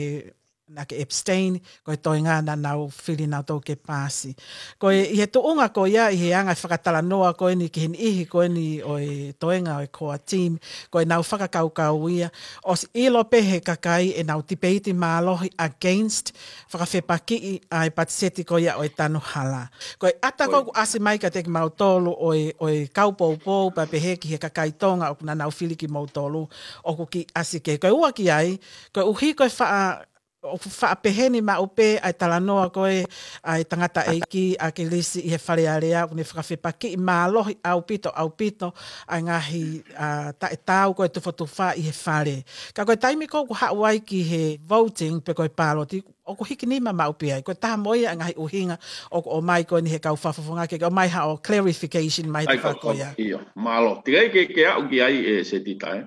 naʻa ke abstain, ko e toenga naʻa nau fili nautolu ke paasi. Ko e, ʻi he tuʻunga ko ia, ʻi he anga e fakatalanoa ko eni ki he niʻihi ko eni ʻo e toenga ʻo e core team, ko ʻenau fakakaukau ia, ʻosi ʻilo pē he kakai ʻenau tipeiti mālohi against fakafepakiʻi ʻa e patiseti ko ia ʻo e tanu hala. Ko e ʻata ko ē Ko ia. ʻoku ʻasi mai kiate kimautolu ʻo e, ʻo e kau poupou pea pehē ki he kakai Tonga ʻoku nau fili kimoutolu ʻoku kiʻi ʻasi kehe. Ko e ua ki ai, koeʻuhi ko e faʻa, ʻoku faʻa pehē ni maʻu pē ʻa e talanoa ko ē ʻa e tangataʻeiki ʻAkilisi ʻi he Fale Alea ʻoku ne fakafepakiʻi mālohi ʻaupito, ʻaupito ʻa e ngaahi, ʻa, taʻetaau ko ē tufotufa ʻi he fale. Ka ko e taimi ko ē ʻoku haʻu ai ki he voting pe ko e pāloti, ʻoku hiki nima maʻu pē ai. Ko e taha mo ia ʻa e ngaahi ʻuhinga ʻoku ʻomai ko eni he kau fakafofonga ke, ke ʻomai haʻo clarification mai ʻAi, he kau fako ia. faka-, ʻio, mālō. Teʻeki ai ke, ke aʻu ki ai ʻe Setita, ē.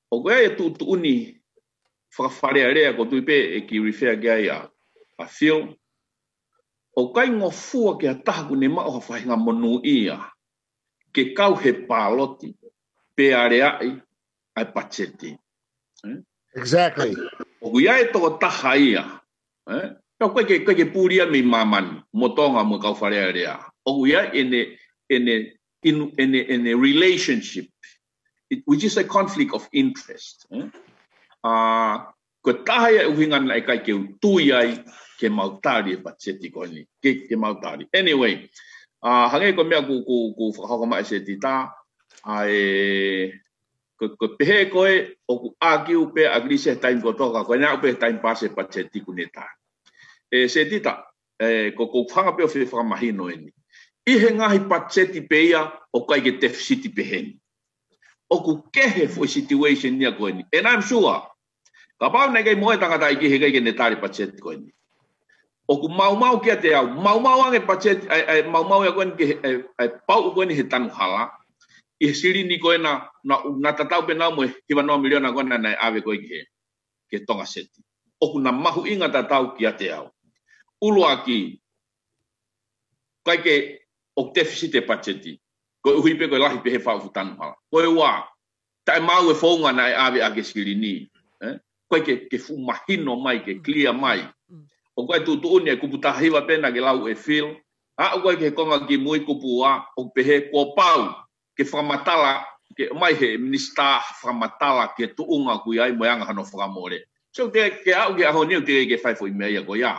ʻOku ʻi ai e tuʻutuʻuni fakafalealea ʻoku ou tui pē ʻe kiʻi refer ki ai ʻa, ʻa Phil. ʻOku ʻikai ngofua ki ha taha ʻoku ne maʻu ha faʻahinga monūʻia ke kau he pāloti pe aleaʻi ʻa e patiseti. Ē? Exactly. ʻOku ʻi ai e tokotaha ia. Ē? Ka ʻoku ʻikai ke, ʻikai ke puli ia mei māmani, mo Tonga mo e kau Fale Alea. ʻOku ʻi ai ʻene, ʻene, inu-, ʻene, ʻene relationship, it, which is a conflict of interest. Ē? ʻA, ko e taha ia e ʻuhinga naʻe ʻikai ke u tui ai ke mau tali e patiseti ko eni. Ke, ke mau tali. Anyway, ʻa, hangē ko e meʻa ʻoku, ʻoku, ʻoku fakahoko mai ʻe Setita, ʻa e, ko, ko e pehē ko ē ʻoku ʻākiu pē ʻa ʻAkilisi he taimi kotoa ka ko ʻene aʻu pē he taimi paasi e patiseti kuo ne tali. ʻE Setita, ē, ko, ʻoku ou hanga pē ʻo fie fakamahino eni. ʻI he ngaahi patiseti pē ia ʻoku ʻikai ke tefisiti pehē ni. ʻOku kehe foʻi situation ia ko eni. And I'm sure, kapau naʻe ʻikai mo e tangataʻeiki he ʻikai ke ne tali patiseti ko eni. ʻOku maumau kiate au, maumau ange patiseti, ʻa e, ʻa e maumau ia ko eni ki he, ʻa e, ʻa e pauʻu ko eni he tanu hala. ʻI he silini ko ena, naʻa, naʻa tatau pē naʻa mo e hiva noa miliona ko ena naʻe ʻave ko ē ki he, ki he Tonga Seti. ʻOku na mahuʻinga tatau kiate au. ʻUluaki, ʻikai ke ʻoku tefisiti e patiseti. Koeʻuhi pē ko e lahi pē he faʻu fuʻu tanu hala. Ko e ua, taʻemaau e founga naʻe ʻave ʻaki e silini. Ē? ʻOku ʻikai ke, ke fuʻu mahino mai, ke clear mai. Mm. ʻOku ʻi ai e tuʻutuʻuni e kupu taha hiva pē naʻa ke lau ʻe Phil. ʻA, ʻoku ʻi ai e konga kimui kupu ua, ʻoku pehē kuo pau ke fakamatala, ke ʻomai he minisitā fakamatala ki he tuʻunga ʻoku ʻi ai mo e anga hano fakamole. So, te, ke aʻu ki he ʻaho ni, ʻoku teʻeki ke fai foʻi meʻa ia ko ia.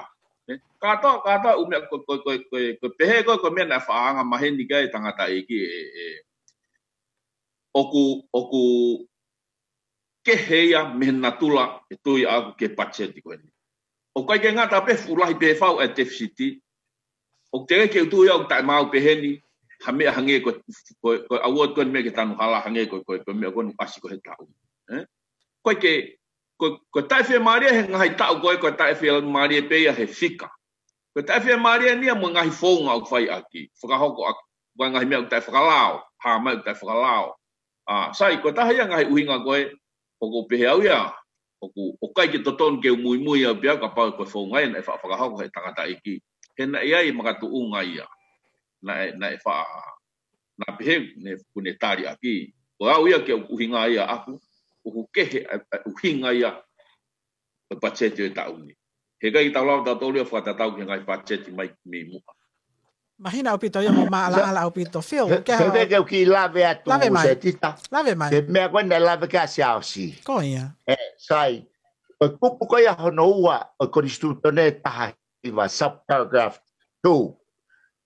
Ē? Kātoa, kātoa, ʻū meʻa ko, ko, ko, ko, ko e pehē ko, ko e meʻa naʻe faʻa anga maheni ki ai e tangataʻeiki ē, ē. ʻOku, ʻoku kehe ia mei he natula ʻe tui ʻaʻaku ki he patiseti ko eni. ʻOku ʻikai ke ngata pē fuʻu lahi pē faʻu e tefisiti. ʻOku teʻeki ke u tui au taʻemaau pehē ni, ha meʻa hangē ko, ko, ko e award ko eni mei he tanu hala hangē ko, ko, ko e meʻa ko eni ʻasi ko ē he taʻu. Ē? ʻOku ʻikai ke, ko, ko e taʻefiemālie he ngaahi taʻu ko ē, ko e taʻefiemālie pē ia he fika. Ko e taʻefiemālie eni ia mo e ngaahi founga ʻoku fai ʻaki, fakahoko ʻaki, ko e ngaahi meʻa ʻoku taʻefakalao, hā mai ʻoku taʻefakalao. ʻA, sai, ko e taha ia e ngaahi ʻuhinga ko ē, ʻoku ou pehē au ia, ʻoku, ʻoku ʻikai ke totonu ke u muimui au pē au kapau ko e founga ia naʻe faʻa fakahoko he tangataʻeiki. He naʻe ʻi ai e makatuʻunga ia. Naʻe, naʻe faʻa, naʻe pehē, ne, kuo ne tali ʻaki. Ko au ia ke ʻuhinga ia ʻaku, ʻoku kehe ʻa e, ʻa e ʻuhinga ia ʻo e patiseti ʻo e taʻu ni. He ʻikai ke tau lava tautolu ia ʻo fakatatau ki he ngaahi patiseti mai mei muʻa. Mahino ʻaupito ia mo maʻalaʻala ʻaupito. Phil, he, ke he hao. Ke u kiʻi lave atu, Lave mai. Setita. Lave mai. He meʻa ko ē naʻe lave ki ai ʻa Siaosi. Ko ia. ʻE, sai. Ko e kupu ko ia hono ua ʻo e Konisitūtone taha hiva, subparagraph two.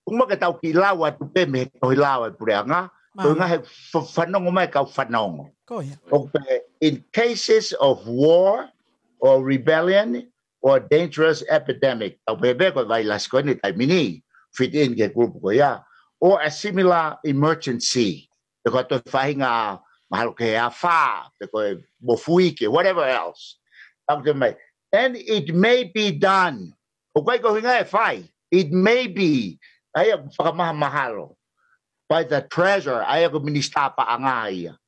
ʻOku mau ke tau kiʻi lau atu pē mei he tohi lao ʻa e puleʻanga. Mālō. Ko e ngaahi fa-, fanongo mai kau fanongo. Ko ia. ʻOku pehē, in cases of war or rebellion or dangerous epidemic. Tau pehē pē ko e vailasi ko eni taimi ni, fit in ki he kupu ko ia. Or a similar emergency. Pe ko e toe faʻahinga mahalo ko e afā, pe ko e mofuike, whatever else. Tau pehē mai. And it may be done. ʻOku ʻikai ko e ʻuhinga ʻe fai. It may be. ʻA ia ʻoku fakamahamahalo. By the treasurer, ʻa ia ko e minisitā paʻanga ia.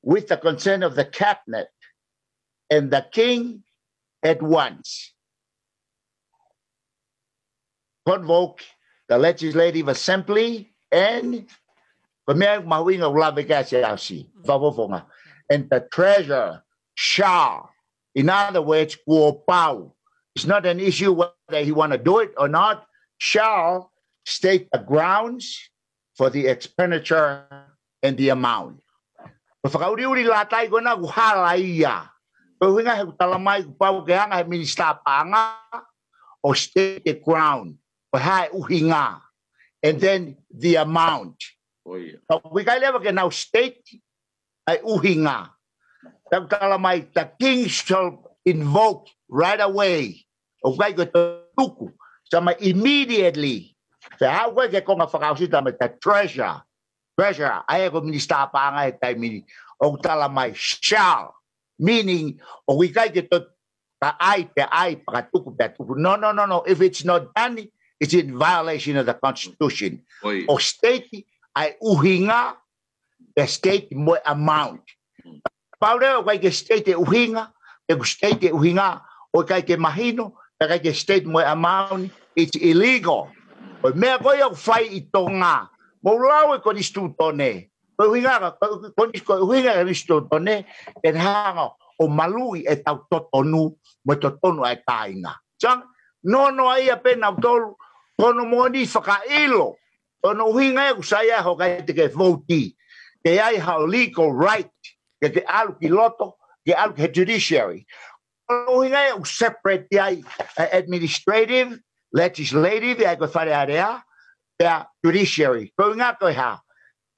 With the consent of the cabinet and the king at once. Convoke the legislative assembly and ko e meʻa mahuʻinga ʻoku lave ki ai ʻa Siaosi. Fakafofonga. And the treasurer shall, in other words, kuo pau. It's not an issue whether he wanna do it or not. Shall state the grounds for the expenditure and the amount. Ko e fakaʻuliʻuli lātai ko ena ʻoku hala ia. Ko e ʻuhinga he ʻoku tala mai kuo pau ke hanga he minisitā paʻanga ʻo state the ground. Ko e hā e ʻuhinga. And then the amount. ʻIo. Ka ʻoku ʻikai leva ke nau state ʻa e ʻuhinga. Tau tala mai, the king shall invoke right away. ʻOku ʻikai ko e tuku. Tala mai immediately. Pea haʻu ko ē ki he konga fakaʻosi tala mai the treasurer. Treasurer, ʻa ia ko e minisitā paʻanga he taimi ni. ʻOku tala mai shall. Meaning, ʻoku ʻikai ke toe ka ʻai pea ʻai, pea ka tuku pea tuku. No, no, no, no. If it's not done, it's in violation of the constitution. ʻIo. ʻO state ʻa e ʻuhinga, pea state mo e amount. Pau leva ʻoku ʻikai ke state e ʻuhinga, pe ʻoku state e ʻuhinga ʻoku ʻikai ke mahino, pea ʻikai ke state mo e amount, it's illegal. Ko e meʻa ko ia ʻoku fai ʻi Tonga. Mou lau e Konisitūtone. Ko e ʻuhinga ka, ko, ko, ko e ʻuhinga e Konisitūtone, ke ne hanga ʻo maluʻi ʻetau totonu, mo e totonu ʻa e kāinga. Sang, nonoa ia pē nautolu, ko hono moʻoni fakaʻilo. Ko hono ʻuhinga ia ʻoku sai ai hoʻo ʻikai te ke vouti. Ke ʻi ai haʻo legal right. Ke ke ʻalu ki loto, ke ʻalu ki he judiciary. Ko hono ʻuhinga ia ʻoku separate ai, eh, administrative, legislative, ʻa ia ko e Fale Alea, pea judiciary. Ko e ʻuhinga ko e hā.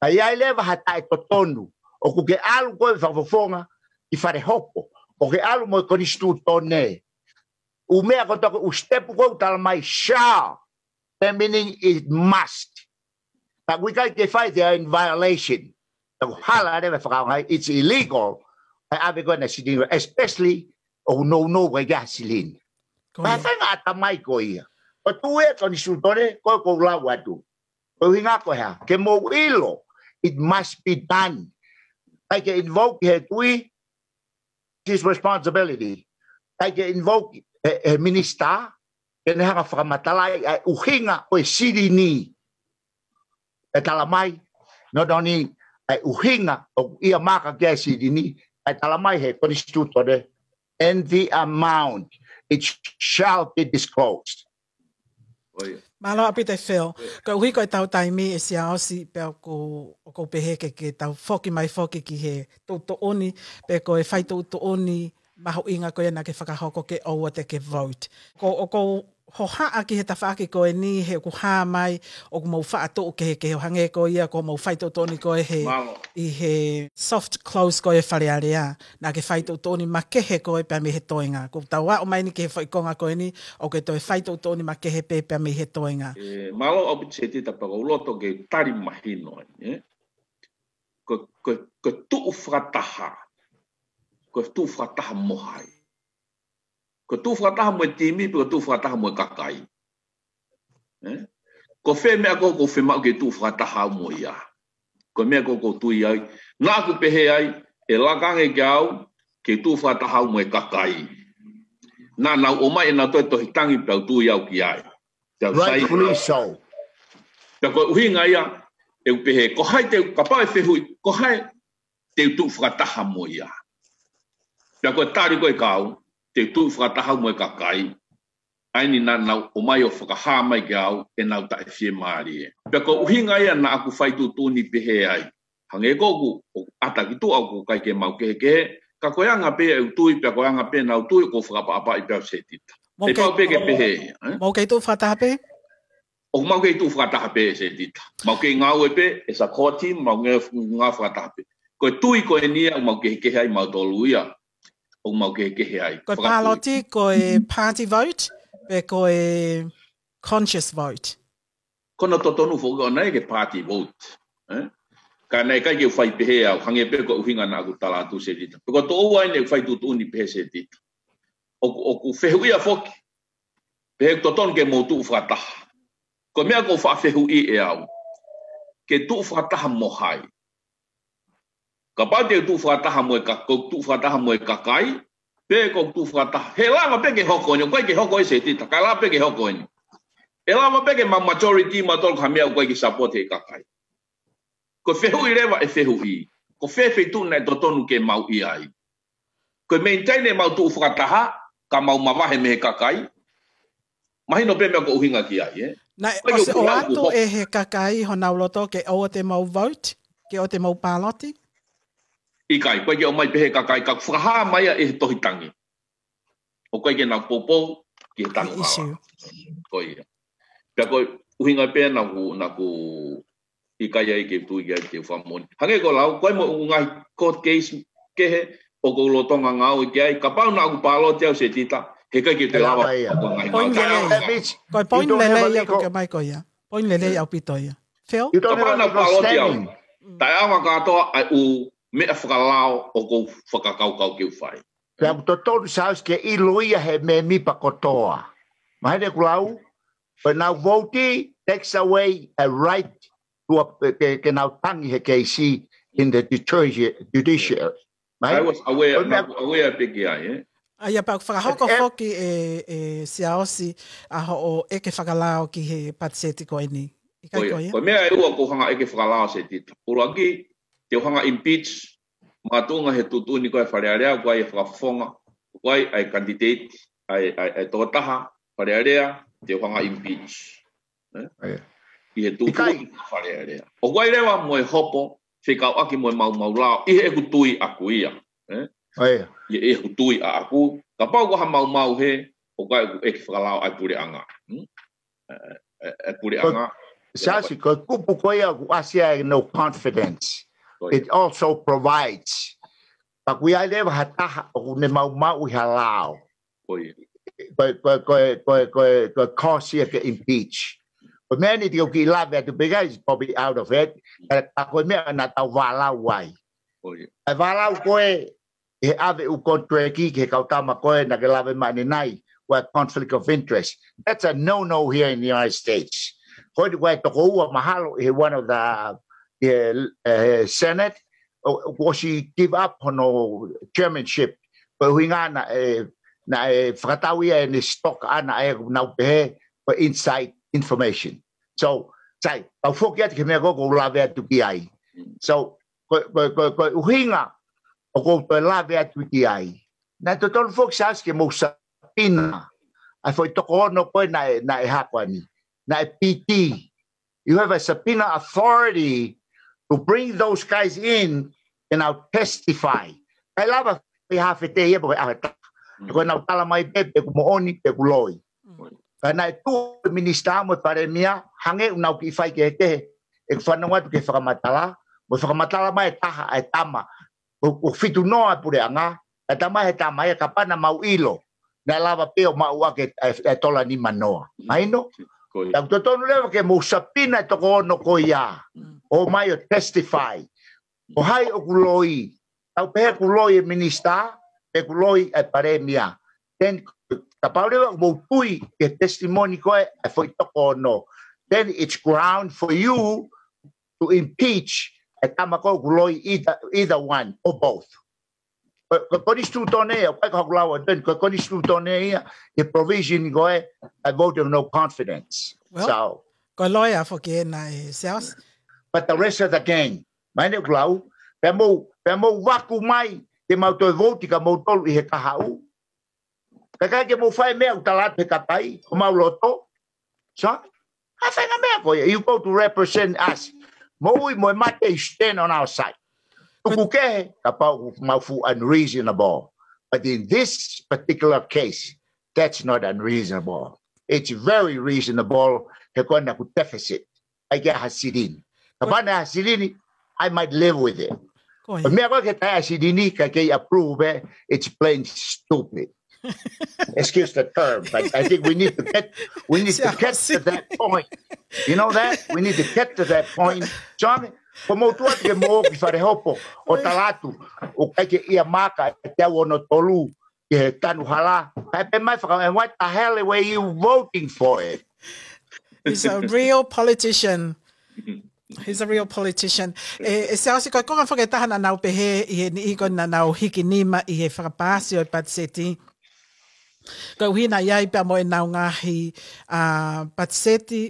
Ka ʻi ai leva ha taʻetotonu. ʻOku ke ʻalu koe fakafofonga, ki fale hopo. ʻOku ke ʻalu mo e Konisitūtone. ʻŪ meʻa ko e toko ʻū step ko ē ʻoku tala mai shall. That meaning it must. Ka ʻoku ʻikai ke fai, they are in violation. Ka ʻoku hala leva e fakaʻaongaʻi, it's illegal. ʻA e ʻave ko ē ʻa e sitini, especially ʻoku nounou ko ē ki he silini. Ko ia. Pea fai ngā ata mai ko ia. Ko e tuʻu e Konisitūtone, ko e ʻoku ou lau atu. Ko e ʻuhinga ko e hā, ke mou ʻilo, it must be done. ʻIkai ke invoke he tuʻi, his responsibility. ʻIkai ke invoke he, he minisitā, ke ne hanga fakamatalaʻi ʻa e ʻuhinga ʻo e silini. ʻE tala mai, not only ʻa e ʻuhinga ʻoku ʻikai maka ki ai e silini, ʻe tala mai he Konisitūtone, and the amount, it shall be disclosed. ʻIo. Mālō ʻaupito Phil. ʻIo. Koeʻuhi ko e tau taimi ʻe Siaosi pea ʻoku, ʻoku ou pehē ke, ke tau foki mai foki ki he tuʻutuʻuni, pe ko e fai tuʻutuʻuni mahuʻinga ko ia naʻa ke fakahoko ke ʻoua te ke vote. Ko, ʻoku ou hohaʻa ki he tafaʻaki ko eni he ʻoku hā mai, ʻoku mou faʻa tuʻu kehekehe ʻo hangē ko ia, ko hoʻomou fai tuʻutuʻuni ko ē he, Mālō. ʻi he soft close ko ē Fale Alea. Naʻa ke fai tuʻutuʻuni makehe ko ē pea mei he toenga. Ko e tau aʻu mai eni ki he foʻi konga ko eni, ʻoku ke toe fai tuʻutuʻuni makehe pē pea mei he toenga. ʻE, mālō ʻaupito Setita pea ʻoku ou loto ke tali mahino ai, ē? Ko, ko, ko e tuʻu fakataha. Ko e tuʻu fakataha mo hai. Ko e tuʻu fakataha mo e timi, pe ko e tuʻu fakataha mo e kakai. Ē? Ko fē meʻa ko ē ʻoku ou fiemaʻu ke tuʻu fakataha au mo ia. Ko e meʻa ko ē ʻoku ou tui ai. Naʻa ku pehē ai, ʻe laka ange kia au, te u tuʻu fakataha au mo e kakai. Naʻa nau ʻomai ʻenau toe tohi tangi pea u tui au ki ai. Pea u sai. Rightfully so. Pea ko e ʻuhinga ia, ʻe u pehē, ko hai te u, kapau ʻe fehuʻi, ko hai te u tuʻu fakataha mo ia. Pea ko e tali ko e kau, te u tuʻu fakataha au mo e kakai. ʻA eni naʻa nau ʻomai ʻo fakahā mai kia au ʻenau taʻefiemālie. Pea ko e ʻuhinga ia naʻa ku fai tuʻutuʻuni pehē ai. Hangē ko ʻeku, ʻoku ʻata ki tuʻa ʻoku ʻikai ke mau kehekehe, ka ko e anga pē ʻeku tui, pea ko e anga pē ʻenau tui, ʻoku ou fakaʻapaʻapaʻi pē au Setita. Mau ʻE kei, pau pē ke mau, pehē ia, ē? Mau kei tuʻu fakataha pē? ʻOku mau kei tuʻu fakataha pē Setita. Mau kei ngāue pē, as a core team, mau ngāue, ngāue fakataha pē. Ko e tui ko eni ia, ʻoku mau kehekehe ai mautolu ia. ʻOku mau kehekehe ai. Ko e fakatui. Pāloti, ko e party vote, pe ko e conscious vote? Ko hono totonu foki ʻoʻona ia ke party vote. Ē? Ka naʻe ʻikai ke u fai pehē au, hangē pē ko e ʻuhinga naʻa ku tala atu Setita. Pe ko toʻo ua eni ʻeku fai tuʻutuʻuni pehē Setita. ʻOku, ʻoku fehuʻia foki. Pehē ʻoku totonu ke mou tuʻu fakataha. Ko e meʻa ʻoku ou faʻa fehuʻi ʻe au. Ke tuʻu fakataha mo hai. Kapau te u tuʻu fakataha mo e ka-, ko e tuʻu fakataha mo e kakai, pe ko e tuʻu fakataha. He lava pē ke hoko eni, ʻoku ʻikai ke hoko ʻe Setita, ka lava pē ke hoko eni. ʻE lava pē ke mau majority mautolu ka meʻa ʻoku ʻikai ke support he kakai. Ko e fehuʻi leva ʻe fehuʻi. Ko fē feituʻu naʻe totonu ke mau ʻi ai. Ko e maintain ʻemau tuʻu fakataha, ka mau mavahe mei he kakai. Mahino pē meʻa ʻoku ou ʻuhinga ki ai, ē? Naʻe ʻosi ʻoatu ʻe he kakai honau loto ke ʻoua te mau vote, ke ʻoua te mau pāloti? ʻIkai, ʻoku ʻikai ke ʻomai pē he kakai, ka fakahā mai ia ʻe he tohi tangi. ʻOku ʻikai ke nau poupou ki he tangi. Ko ia. Pea ko e ʻuhinga pē naʻa ku, naʻa ku ʻikai ai ke tui ki ai ke fakamoʻoni. Hangē ko e lau, ko e mo e ngaahi court case kehe, ʻoku ou lolotonga ngāue ki ai, kapau naʻa ku pāloti au Setita, he ʻikai ke te lava. Ko e poini lelei ia ʻoku ke mai ko ia. Poini lelei ʻaupito ia. Phil? Kapau naʻa ku pāloti au, taʻeʻaonga kātoa ʻa e ʻū meʻa fakalao ʻoku ou fakakaukau ke u fai. Pea ʻoku totonu Siaosi ke ʻilo ia he mēmipa kotoa. Mahalo ʻeku lau, ko ʻenau vote takes away a right to a, ke, ke nau tangi he keisi in the judiciary. Judiciary. Right? I was aware, aware pē ki ai, ē? ʻA ia pea ʻoku fakahoko foki ʻe, ʻe Siaosi ʻa hoʻo ʻeke fakalao ki he patiseti ko eni. ʻIkai ko ia? Ko e meʻa ʻe ua ʻoku ou hanga ʻeke fakalao Setita. ʻUluaki, te u hanga impeach, makatuʻunga he tuʻutuʻuni ko e Fale Alea, ko e fakafofonga, ko e ʻai candidate, ʻai, ʻai, ʻai tokotaha, Fale Alea, te u hanga impeach. Ē? ʻA ia. ʻI he tuʻutuʻuni ko e Fale Alea. ʻOku ʻi ai leva mo e hopo, fekauʻaki mo e maumau lao, ʻi heʻeku tui ʻaku ia. Ē? ʻA ia. ʻI heʻeku tui ʻaʻaku, kapau ko ha maumau he, ʻoku ʻikai ke u ʻeke fakalao ʻa e puleʻanga. Hmm? ʻE, ʻe, ʻe puleʻanga. Siaosi, ko e kupu ko ia ʻoku ʻasi ai no confidence. It also provides. Pea ʻoku ʻi ai leva ha taha ʻoku ne maumauʻi ha lao. Ko e, ko e, ko e, ko e, ko e, ko e cause ia ke impeach. Ko e meʻa ni te u kiʻi lave atu pē kai, is probably out of it. Ka, ka ko e meʻa naʻa tau vālau ai. ʻE vālau ko e, he ʻave ʻū contract ki he kau tama ko ē naʻa ke lave mai ʻanenai, ko e conflict of interest. That's a no-no here in the United States. Ko e, ko e toko ua mahalo ʻi he one of the, ʻi he, ʻi he Senate, ʻo, ʻo, ʻosi give up hono chairmanship. Ko e ʻuhinga naʻe, naʻe fakatau ia ʻene stock ʻana ʻe nau pehē, ko e inside information. So, sai, kau foki atu ki he meʻa ko ē ʻoku ou lave atu ki ai. So, ko, ko, ko, ko e ʻuhinga ʻoku ou toe lave atu ki ai. Naʻe totonu foki Siaosi ke mou subpoena ʻa e foʻi toko ono ko ē naʻe, naʻe hako ʻani. Naʻe piti. You have a subpoena authority to bring those guys in and now testify. ʻIkai lava ʻi ha fetei ia pe ko e ʻaho ʻe taha. Ko ʻenau tala mai pē pe ʻoku moʻoni pe ʻoku loi. Ka naʻe tuʻu e minisitā mo e palēmia, hangē ʻoku nau kiʻi faikehekehe, ʻeku fanongo atu ki he fakamatala, mo e fakamatala mai ʻe taha ʻa e tama, ʻo, ʻo fitu noa e puleʻanga, ʻa e tama he tama ia kapau naʻa mau ʻilo, naʻe lava pē ʻo maʻu ʻaki e, e, e tola nima noa. Mahino? Ko ia. Pea ʻoku totonu leva ke mou subpoena e toko ono ko ia, ʻo mai ʻo testify. Ko hai ʻoku loi, tau pehē ʻoku loi e minisitā, pe ʻoku loi e palēmia. Then, kapau leva ʻoku mou tui ki he testimony ko ē ʻa e foʻi toko ono, then it's ground for you to impeach e tama ko ē ʻoku loi either, either one or both. Ko, ko, ko e konisitūtone ia, ʻikai ko haʻaku lau ʻe Tony, ko e konisitūtone ia, ʻi he provision ko ē, a vote of no confidence. Well, So, ko e loea foki ena ʻe Siaosi. But the rest of the game, mai ne lau, pea mou, pea mou vaku mai, te mau toe vote ka moutolu ʻi he kahaʻu. Kae ʻikai ke mou fai meʻa ʻoku tala atu he kakai, ʻoku mau loto. So, ha faʻahinga meʻa ko ia, you go to represent us. Moʻui mo e mate, you stand on our side. Tuku kehe, kapau ʻoku mau fuʻu unreasonable. But in this particular case, that's not unreasonable. It's very reasonable, he ko ena ʻoku deficit. ʻAi ke ʻai ha silini. Kapau naʻe ʻai ha silini, I might live with it. Ko ia. But meʻa ko ē ke taʻe ʻai ha silini, kae kei approve, it's plain stupid. Excuse the term, but I think we need to get, we need to get to that point. You know that? We need to get to that point. John, ko mou tuʻu atu ke mou ō ki fale hopo, ʻo tala atu, ʻoku ʻikai ke ʻi ai ha maka ʻe teau ono tolu ʻi he tanu hala. Kae pehē mai faka-, and what the hell were you voting for it? He's a real politician. He's a real politician. ʻE, ʻe Siaosi, ko e konga foki ʻe taha naʻa nau pehē ʻi he niʻihi ko ē naʻa nau hiki nima ʻi he fakapaasi ʻo e patiseti. Koeʻuhi naʻe ʻi ai pea mo ʻenau ngaahi, ʻa, patiseti,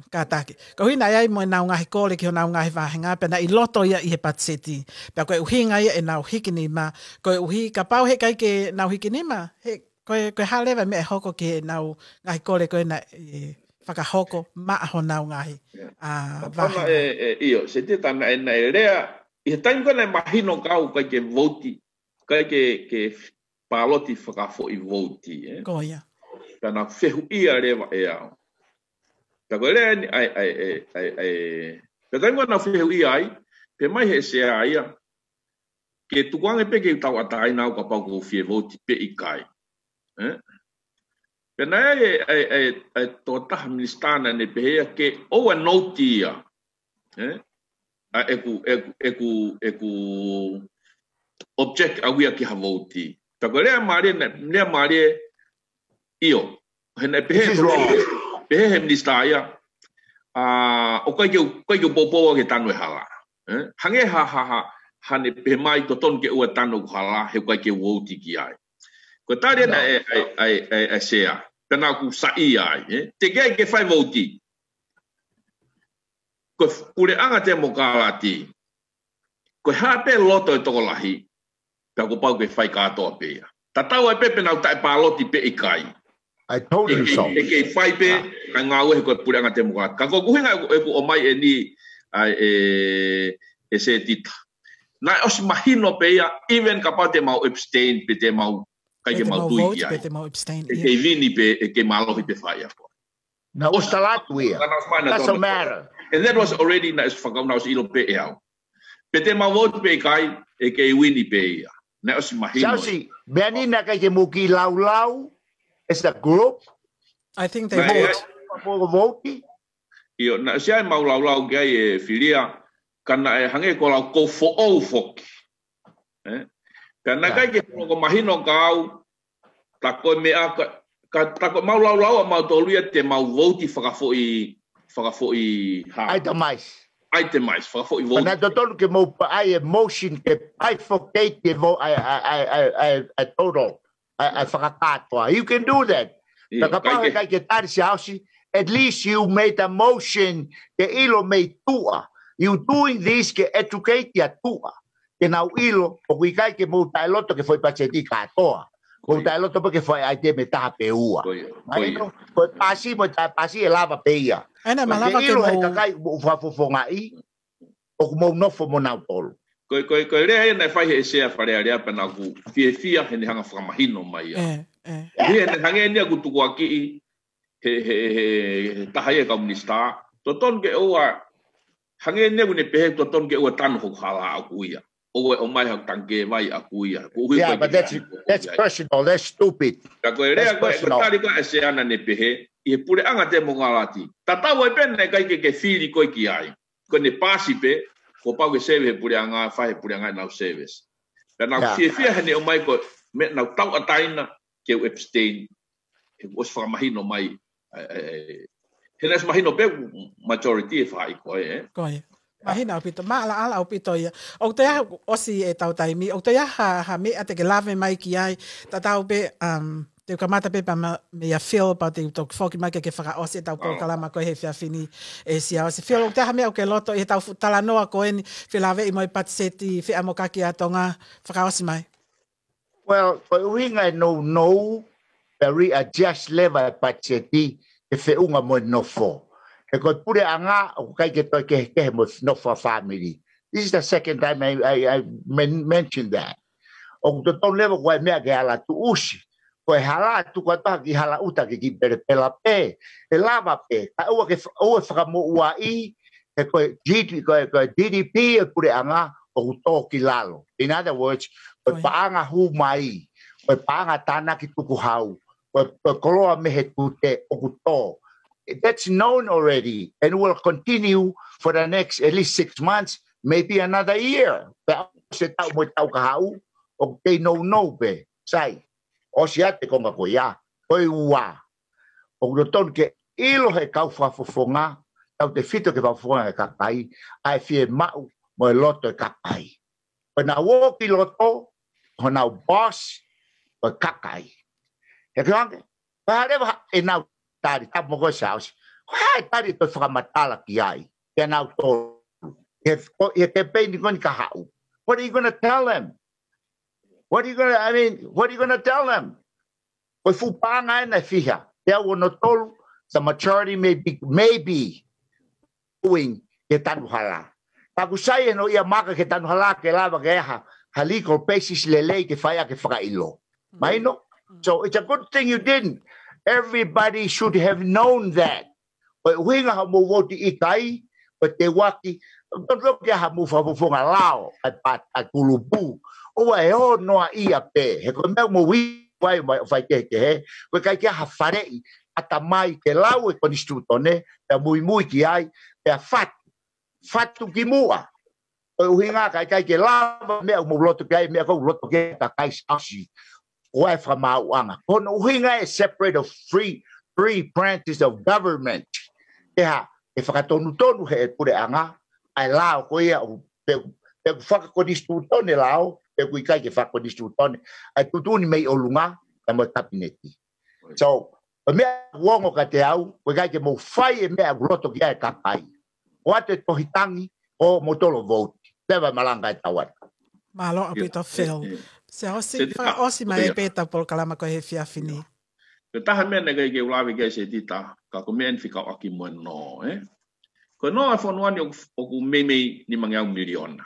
kātaki. Koeʻuhi naʻe ʻi ai mo ʻenau ngaahi kole ki honau ngaahi vāhenga, pea naʻe ʻi loto ia ʻi he patiseti. Pea ko e ʻuhinga ia ʻenau hiki nima, koeʻuhi kapau heʻikai ke nau hiki nima, he, ko e, ko e hā leva e meʻa ʻe hoko ki heʻenau ngaahi kole ko ē naʻe fakahoko maʻa honau ngaahi, ʻa, Kapau naʻe, vāhenga. e, ʻio, Setita, naʻe, naʻe lea, ʻi he taimi ko ē naʻe mahino kau ʻikai ke vouti, ʻikai ke, ke pāloti fakafoʻi vouti, ē? Ko ia. Ka naʻa fehuʻia leva ʻe au. Ka ko e lea ni, ʻai, ʻai, ʻai, ʻai, ʻai. Ka taimi ko ē naʻa fehuʻia ai, pehē mai he sea ia, ke tukuange pē ke tauʻatāina au kapau ʻoku ou fie vouti pe ʻikai. Ē? Pea naʻe ʻi ai e, e, e, e tokotaha minisitā naʻa ne pehē ia ke ʻoua ʻe note ia. Ē? ʻA ʻeku, ʻeku, ʻeku, ʻeku object au ia ki ha vouti. Ka ko e lea mālie, naʻe, lea mālie, ʻio. He naʻe pehē, This is wrong. Pehē he minisitā ia, ʻa, ʻoku ʻikai ke, ʻoku ʻikai ke u poupou au ke tanu e hala. Ē? Hangē ha, ha, ha, ha ne pehē mai totonu ke ʻoua ʻe tanu hoku hala, he ʻoku ʻikai ke u vouti ki ai. Ko e tali ena ʻe, ʻe, ʻe, ʻe, ʻe sea. Pea naʻa ku saiʻia ai, ē? Teʻeki ai ke fai vouti. Ko e puleʻanga temokalati, ko e hā pē loto e tokolahi, pea kuo pau ke fai kātoa pē ia. Tatau ai pē pe nau taʻepāloti pe ʻikai. I told ʻE you kei, so. ʻe kei fai pē ʻa e ngāue he ko e puleʻanga temokalati. Ka ko e ʻuhinga ʻeku, ʻeku ʻomai eni, ʻa e, ʻe Setita. Naʻe ʻosi mahino pē ia, even kapau te mau abstain pe te mau, ʻikai ke mau tui ki ai. Pe te mau abstain, ʻE ia. kei vini pē, ʻe kei mālohi pē fai ako. Naʻa ku tala atu ia. Naʻa ku fai na Doesn't tonu. Matter. And that was already, naʻe ʻosi faka-, naʻe ʻosi ʻilo pē ʻe au. Pe te mau vouti pe ʻikai, ʻe kei vini pē ia. Naʻe ʻosi mahino. Siaosi, meʻa ni naʻe ʻikai ke mou kiʻi laulau, as a group, I think they Naʻe vote. Mo vouti, ʻIo, naʻe ʻosi ʻi ai mau laulau ki ai ʻe Filia, ka naʻe hangē ko e lau ko e foʻou foki. Ē? Ka naʻe ʻikai ke holo ko mahino ka au, ta ko e meʻa ka, ka ta ko e mau laulau ʻa mautolu ia te mau vouti fakafoʻi, fakafoʻi hā. itemize. Itemize, fakafoʻi Ka vouti. naʻe totonu ke mou pa-, ʻai e motion ke bifurcate ke vou, ʻai, ʻai, ʻai, ʻai, ʻai, ʻai total. ʻAi, ʻai fakakātoa. You can do that. ʻIo, Ka kapau ʻikai ke heʻikai ke tali Siaosi, at least you made a motion ke ʻilo mei tuʻa. You doing this ke educate ʻa tuʻa. Ke nau ʻilo, ʻoku ʻikai ke mou taʻeloto ke foʻi patiseti kātoa. Mou taʻeloto pē ke foʻi ʻaitemi ʻe taha pe ua. Ko ia, ko Mai ia. no, ko e pasi mo e taʻepasi ʻe lava pē ia. ʻAi naʻa Ke malava ke ʻilo he mou, kakai ʻoku fafofongaʻi, ʻoku mou nofo mo nautolu. Ko e, ko e, ko e lea ia naʻe fai he ʻEsea Fale Alea pea naʻa ku fiefia he ne hanga fakamahino mai ia. ʻe, ʻe. He ne hangē ni ʻoku tukuakiʻi he, he, he, he taha ia kau minisitā. Totonu ke ʻoua, hangē ni ʻoku ne pehē totonu ke ʻoua tanu hoku hala ʻaʻaku ia. ʻOua ʻe ʻomai haku tangikē vai ʻaʻaku ia. Ko e ʻuhi Yeah, ko e but that's, kiʻi that's ʻaʻaku ia. Personal, that's stupid. Ka ko e lea That's ko e, ko e personal. Tali ko e ʻEsea naʻa ne pehē, ʻi he puleʻanga temokalati. Tatau ai pē naʻe ʻikai ke ke fili koe ki ai. Ko ʻene pasi pē, kuo pau ke sēvesi he puleʻanga, fai he puleʻanga ʻenau sēvesi. Pea naʻa ku Yeah. fiefia he ne ʻomai ko e meʻa naʻa ku tauʻatāina ke u abstain. He kuo ʻosi fakamahino mai. ʻE, ʻe, ʻe. He naʻe ʻosi mahino pē majority ʻe fai ko e, ē. Ko ia. Mahino ʻaupito, maʻalaʻala ʻaupito ia. ʻOku toe ʻosi ʻetau taimi, ʻoku toe ha, ha meʻa te ke lave mai ki ai, tatau pē, um, te u kamata pē pea ma, meia Phil, pea te u toki foki mai ke ke fakaʻosi ʻetau polokalama ko ē he efiafi ni, ʻe Siaosi. Phil, ʻoku toe ha meʻa ʻoku ke loto ʻi heʻetau fuʻu talanoa ko eni, felāveʻi mo e patiseti feʻamokaki ʻa Tonga, fakaʻosi mai. Well, ko e ʻuhinga e nounou, pea readjust leva e patiseti ke feʻunga mo e nofo. He ko e puleʻanga ʻoku ʻikai ke toe kehekehe mo e nofo ʻa e fāmili. This is the second time I, I, I men, mentioned that. ʻOku totonu leva ko e meʻa ke ala tuʻusi. Ko e hala tuku atu ki hala ʻuta ke kiʻi pelepela pē. ʻE lava pē, ka ʻoua ke, ʻoua fakamoʻuaʻi, he ko e G D P, ko e, ko e G D P e puleʻanga ʻoku tō ki lalo. In other words, ko e paʻanga hū mai, ko e paʻanga tānaki tukuhau, ko e, ko e koloa mei he tute ʻoku tō. That's known already and will continue for the next at least six months, maybe another year. Pea ʻosi e taʻu mo e taʻu kahaʻu, ʻoku kei nounou pē, sai. ʻOsi atu e konga ko ia, ko e ua. ʻOku totonu ke ʻilo he kau fakafofonga, tautefito ki he fakafofonga e kakai, ʻa e fiemaʻu mo e loto e kakai. Ko ʻenau ō ki loto, ko honau boss, ko e kakai. He ke ange, pea leva ʻenau tali, tapu mo koe Siaosi. Ko e hā e tali ʻe toe fakamatala ki ai, ke nau tolu. He, ko, he campaign ko eni kahaʻu. What are you gonna tell them? What are you gonna, I mean, what are you gonna tell them? Ko e fuʻu paʻanga ena ʻe fiha, teau ono tolu, the majority may be, may be going ke tanu hala. Ka ʻoku sai ʻenau ʻai maka ke tanu hala ke lava ke ʻai ha, ha legal basis lelei ke fai ʻaki e fakaʻilo. Mahino? So it's a good thing you didn't. Everybody should have known that. Ko e ʻuhinga ha mou voti ʻikai, ko e teuaki, tonu ke ha mou fakafofonga lao, ʻa e pat, ʻa e kulupu. ʻOua ʻe ō noa ia pē, he ko e meʻa mou ʻi ai mai ʻo fai kehekehe, ko e ʻikai ke ha faleʻi, ʻatamai ke lau e konisitūtone, pea muimui ki ai, pea fatu, fatu ki muʻa. Ko e ʻuhinga ka ʻikai ke lava meʻa ʻoku mou loto ki ai, meʻa ʻoku loto ki ai e kakai Siaosi. Ko e fakamaauʻanga. Ko hono ʻuhinga e separate of three, three branches of government. Ke hā, ke fakatonutonu he puleʻanga, ʻa e lao ko ia ʻoku, pe, pe ʻoku fakakonisitūtone lao, pe ʻoku ʻikai ke fakakonisitūtone. ʻA e tuʻutuʻuni mei ʻolunga, pea mo e kapineti. So, ko e meʻa ʻoku ongo kiate au, ko e ʻikai ke mou fai e meʻa ʻoku loto ki ai e kakai. ʻOatu e tohi tangi, ʻo mou tolo vouti. Leva e malanga e tauana. Mālō ʻaupito Phil. Siaosi, fakaʻosi mai pē ʻetau polokalama ko ē he efiafi ni. Ko e taha meʻa naʻe ʻikai ke u lave ki ai Setita, ka ko e meʻa eni fekauʻaki mo e nō, ē? Ko e nō e fonua ni ʻoku, ʻoku meimei nimangeau miliona.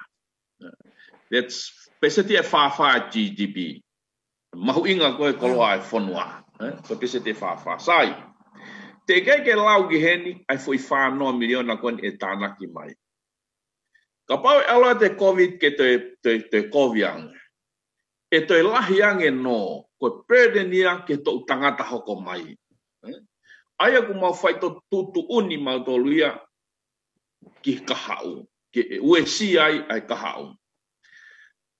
That's pēseti ʻe fāfā G D P. Mahuʻinga ko e koloa e fonua, ē? Ko e pēseti ʻe fāfā. Sai. Teʻeki ai ke lau ki heni, ʻa e foʻi fā noa miliona ko eni ʻe tānaki mai. Kapau ʻe ʻalu atu e COVID ke toe, toe, toe kovi ange. ʻE toe lahi ange nō, ko e burden ia ki he toʻu tangata hoko mai. Ē? ʻA ia ʻoku mau faitoʻo tuʻutuʻuni mautolu ia ki he kahaʻu, ke uesia ai ʻa e kahaʻu.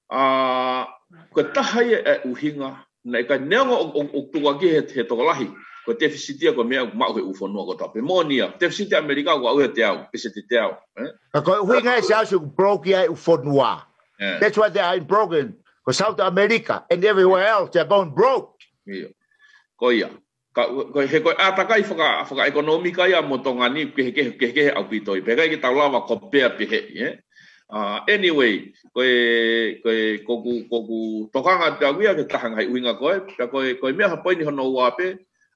ʻA, ko e taha ia e ʻuhinga, naʻe ʻikai neongo ʻo, ʻo, ʻo tukuakiʻi he, he tokolahi, ko e tefisiti ia ko e meʻa ʻoku maʻu he ʻū fonua kotoa pē. Moʻoni ia, tefisiti ʻAmelika ʻoku aʻu ia teau, pēseti teau, ē? Ka ko e ʻuhinga e Siaosi ʻoku broke ia e ʻū fonua. Ē. That's why they are in broken. Ko South America and everywhere else, they're going broke. ʻIo. Ko ia. Ka, ko, he ko e ʻātakai faka, fakaʻekonōmika ia mo Tonga ni, kehekehe, kehekehe ʻaupito ia. Pea ʻikai ke tau lava compare pehē, ē? Uh, anyway, ko e, ko e, ko ʻeku, ko ʻeku tokanga atu au ia ki he taha ngaahi ʻuhinga ko ē, pea ko e, ko e meʻa ha poini hono ua pē,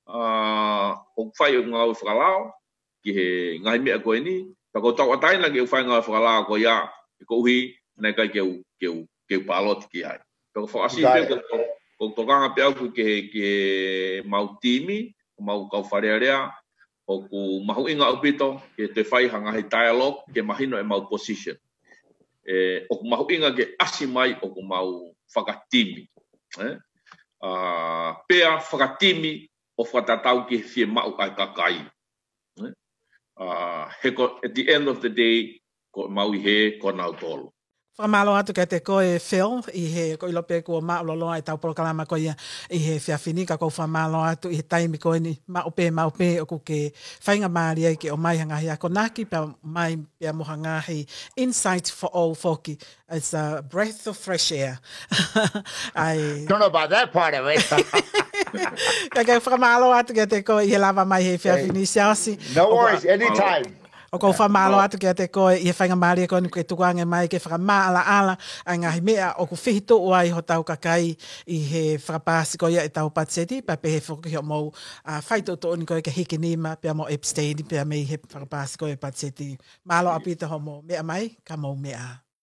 uh, ʻoku fai ʻeku ngāue fakalao, ki he ngaahi meʻa ko eni, pea ʻoku ou tauʻatāina ke u fai e ngāue fakalao ko ia, he koeʻuhi, naʻe ʻikai ke u, ke u, ke u pāloti ki ai. Pea ʻoku ou fakaʻosi pē, ʻoku ou, ʻoku ou tokanga pē au ki he, ki he mau timi, mau kau Fale Alea, ʻoku mahuʻinga ʻaupito, ke toe fai ha ngaahi dialogue, ke mahino e mau position. Ē, ʻoku mahuʻinga ke ʻasi mai ʻoku mau fakatimi. Ē? ʻA, pea fakatimi ʻo fakatatau ki he fiemaʻu ʻa e kakai. Ē? ʻA, he ko, at the end of the day, ko e mau ʻi hē, ko nautolu. Fakamālō atu kiate koe Phil, ʻi he ko e ʻilo pē kuo māʻuloloa ʻetau polokalama ko ia ʻi he efiafi ni, ka ʻoku ou fakamālō atu ʻi he taimi ko eni maʻu pē, maʻu pē ʻoku ke faingamālie ai ke ʻomai ha ngaahi akonaki pea mai pea mo ha ngaahi insight foʻou foki. It's a breath of fresh air. ʻAi. Don't know about that part of it. Ka ke fakamālō atu kiate koe ʻi he lava mai he efiafi ni Siaosi. No worries, anytime. ʻOku ou fakamālō atu kiate koe ʻi he faingamālie ko eni kuo ke tukuange mai ke fakamaʻalaʻala ʻa e ngaahi meʻa ʻoku fihituʻu ai hotau kakai ʻi he fakapaasi ko ia ʻetau patiseti, pea pehē foki hoʻomou faitoʻotoʻoni ko ia ke hiki nima pea mo abstain pea mei he fakapaasi ko ia patiseti. Mālō ʻaupito hoʻomou meʻa mai, ka mou meʻa ā.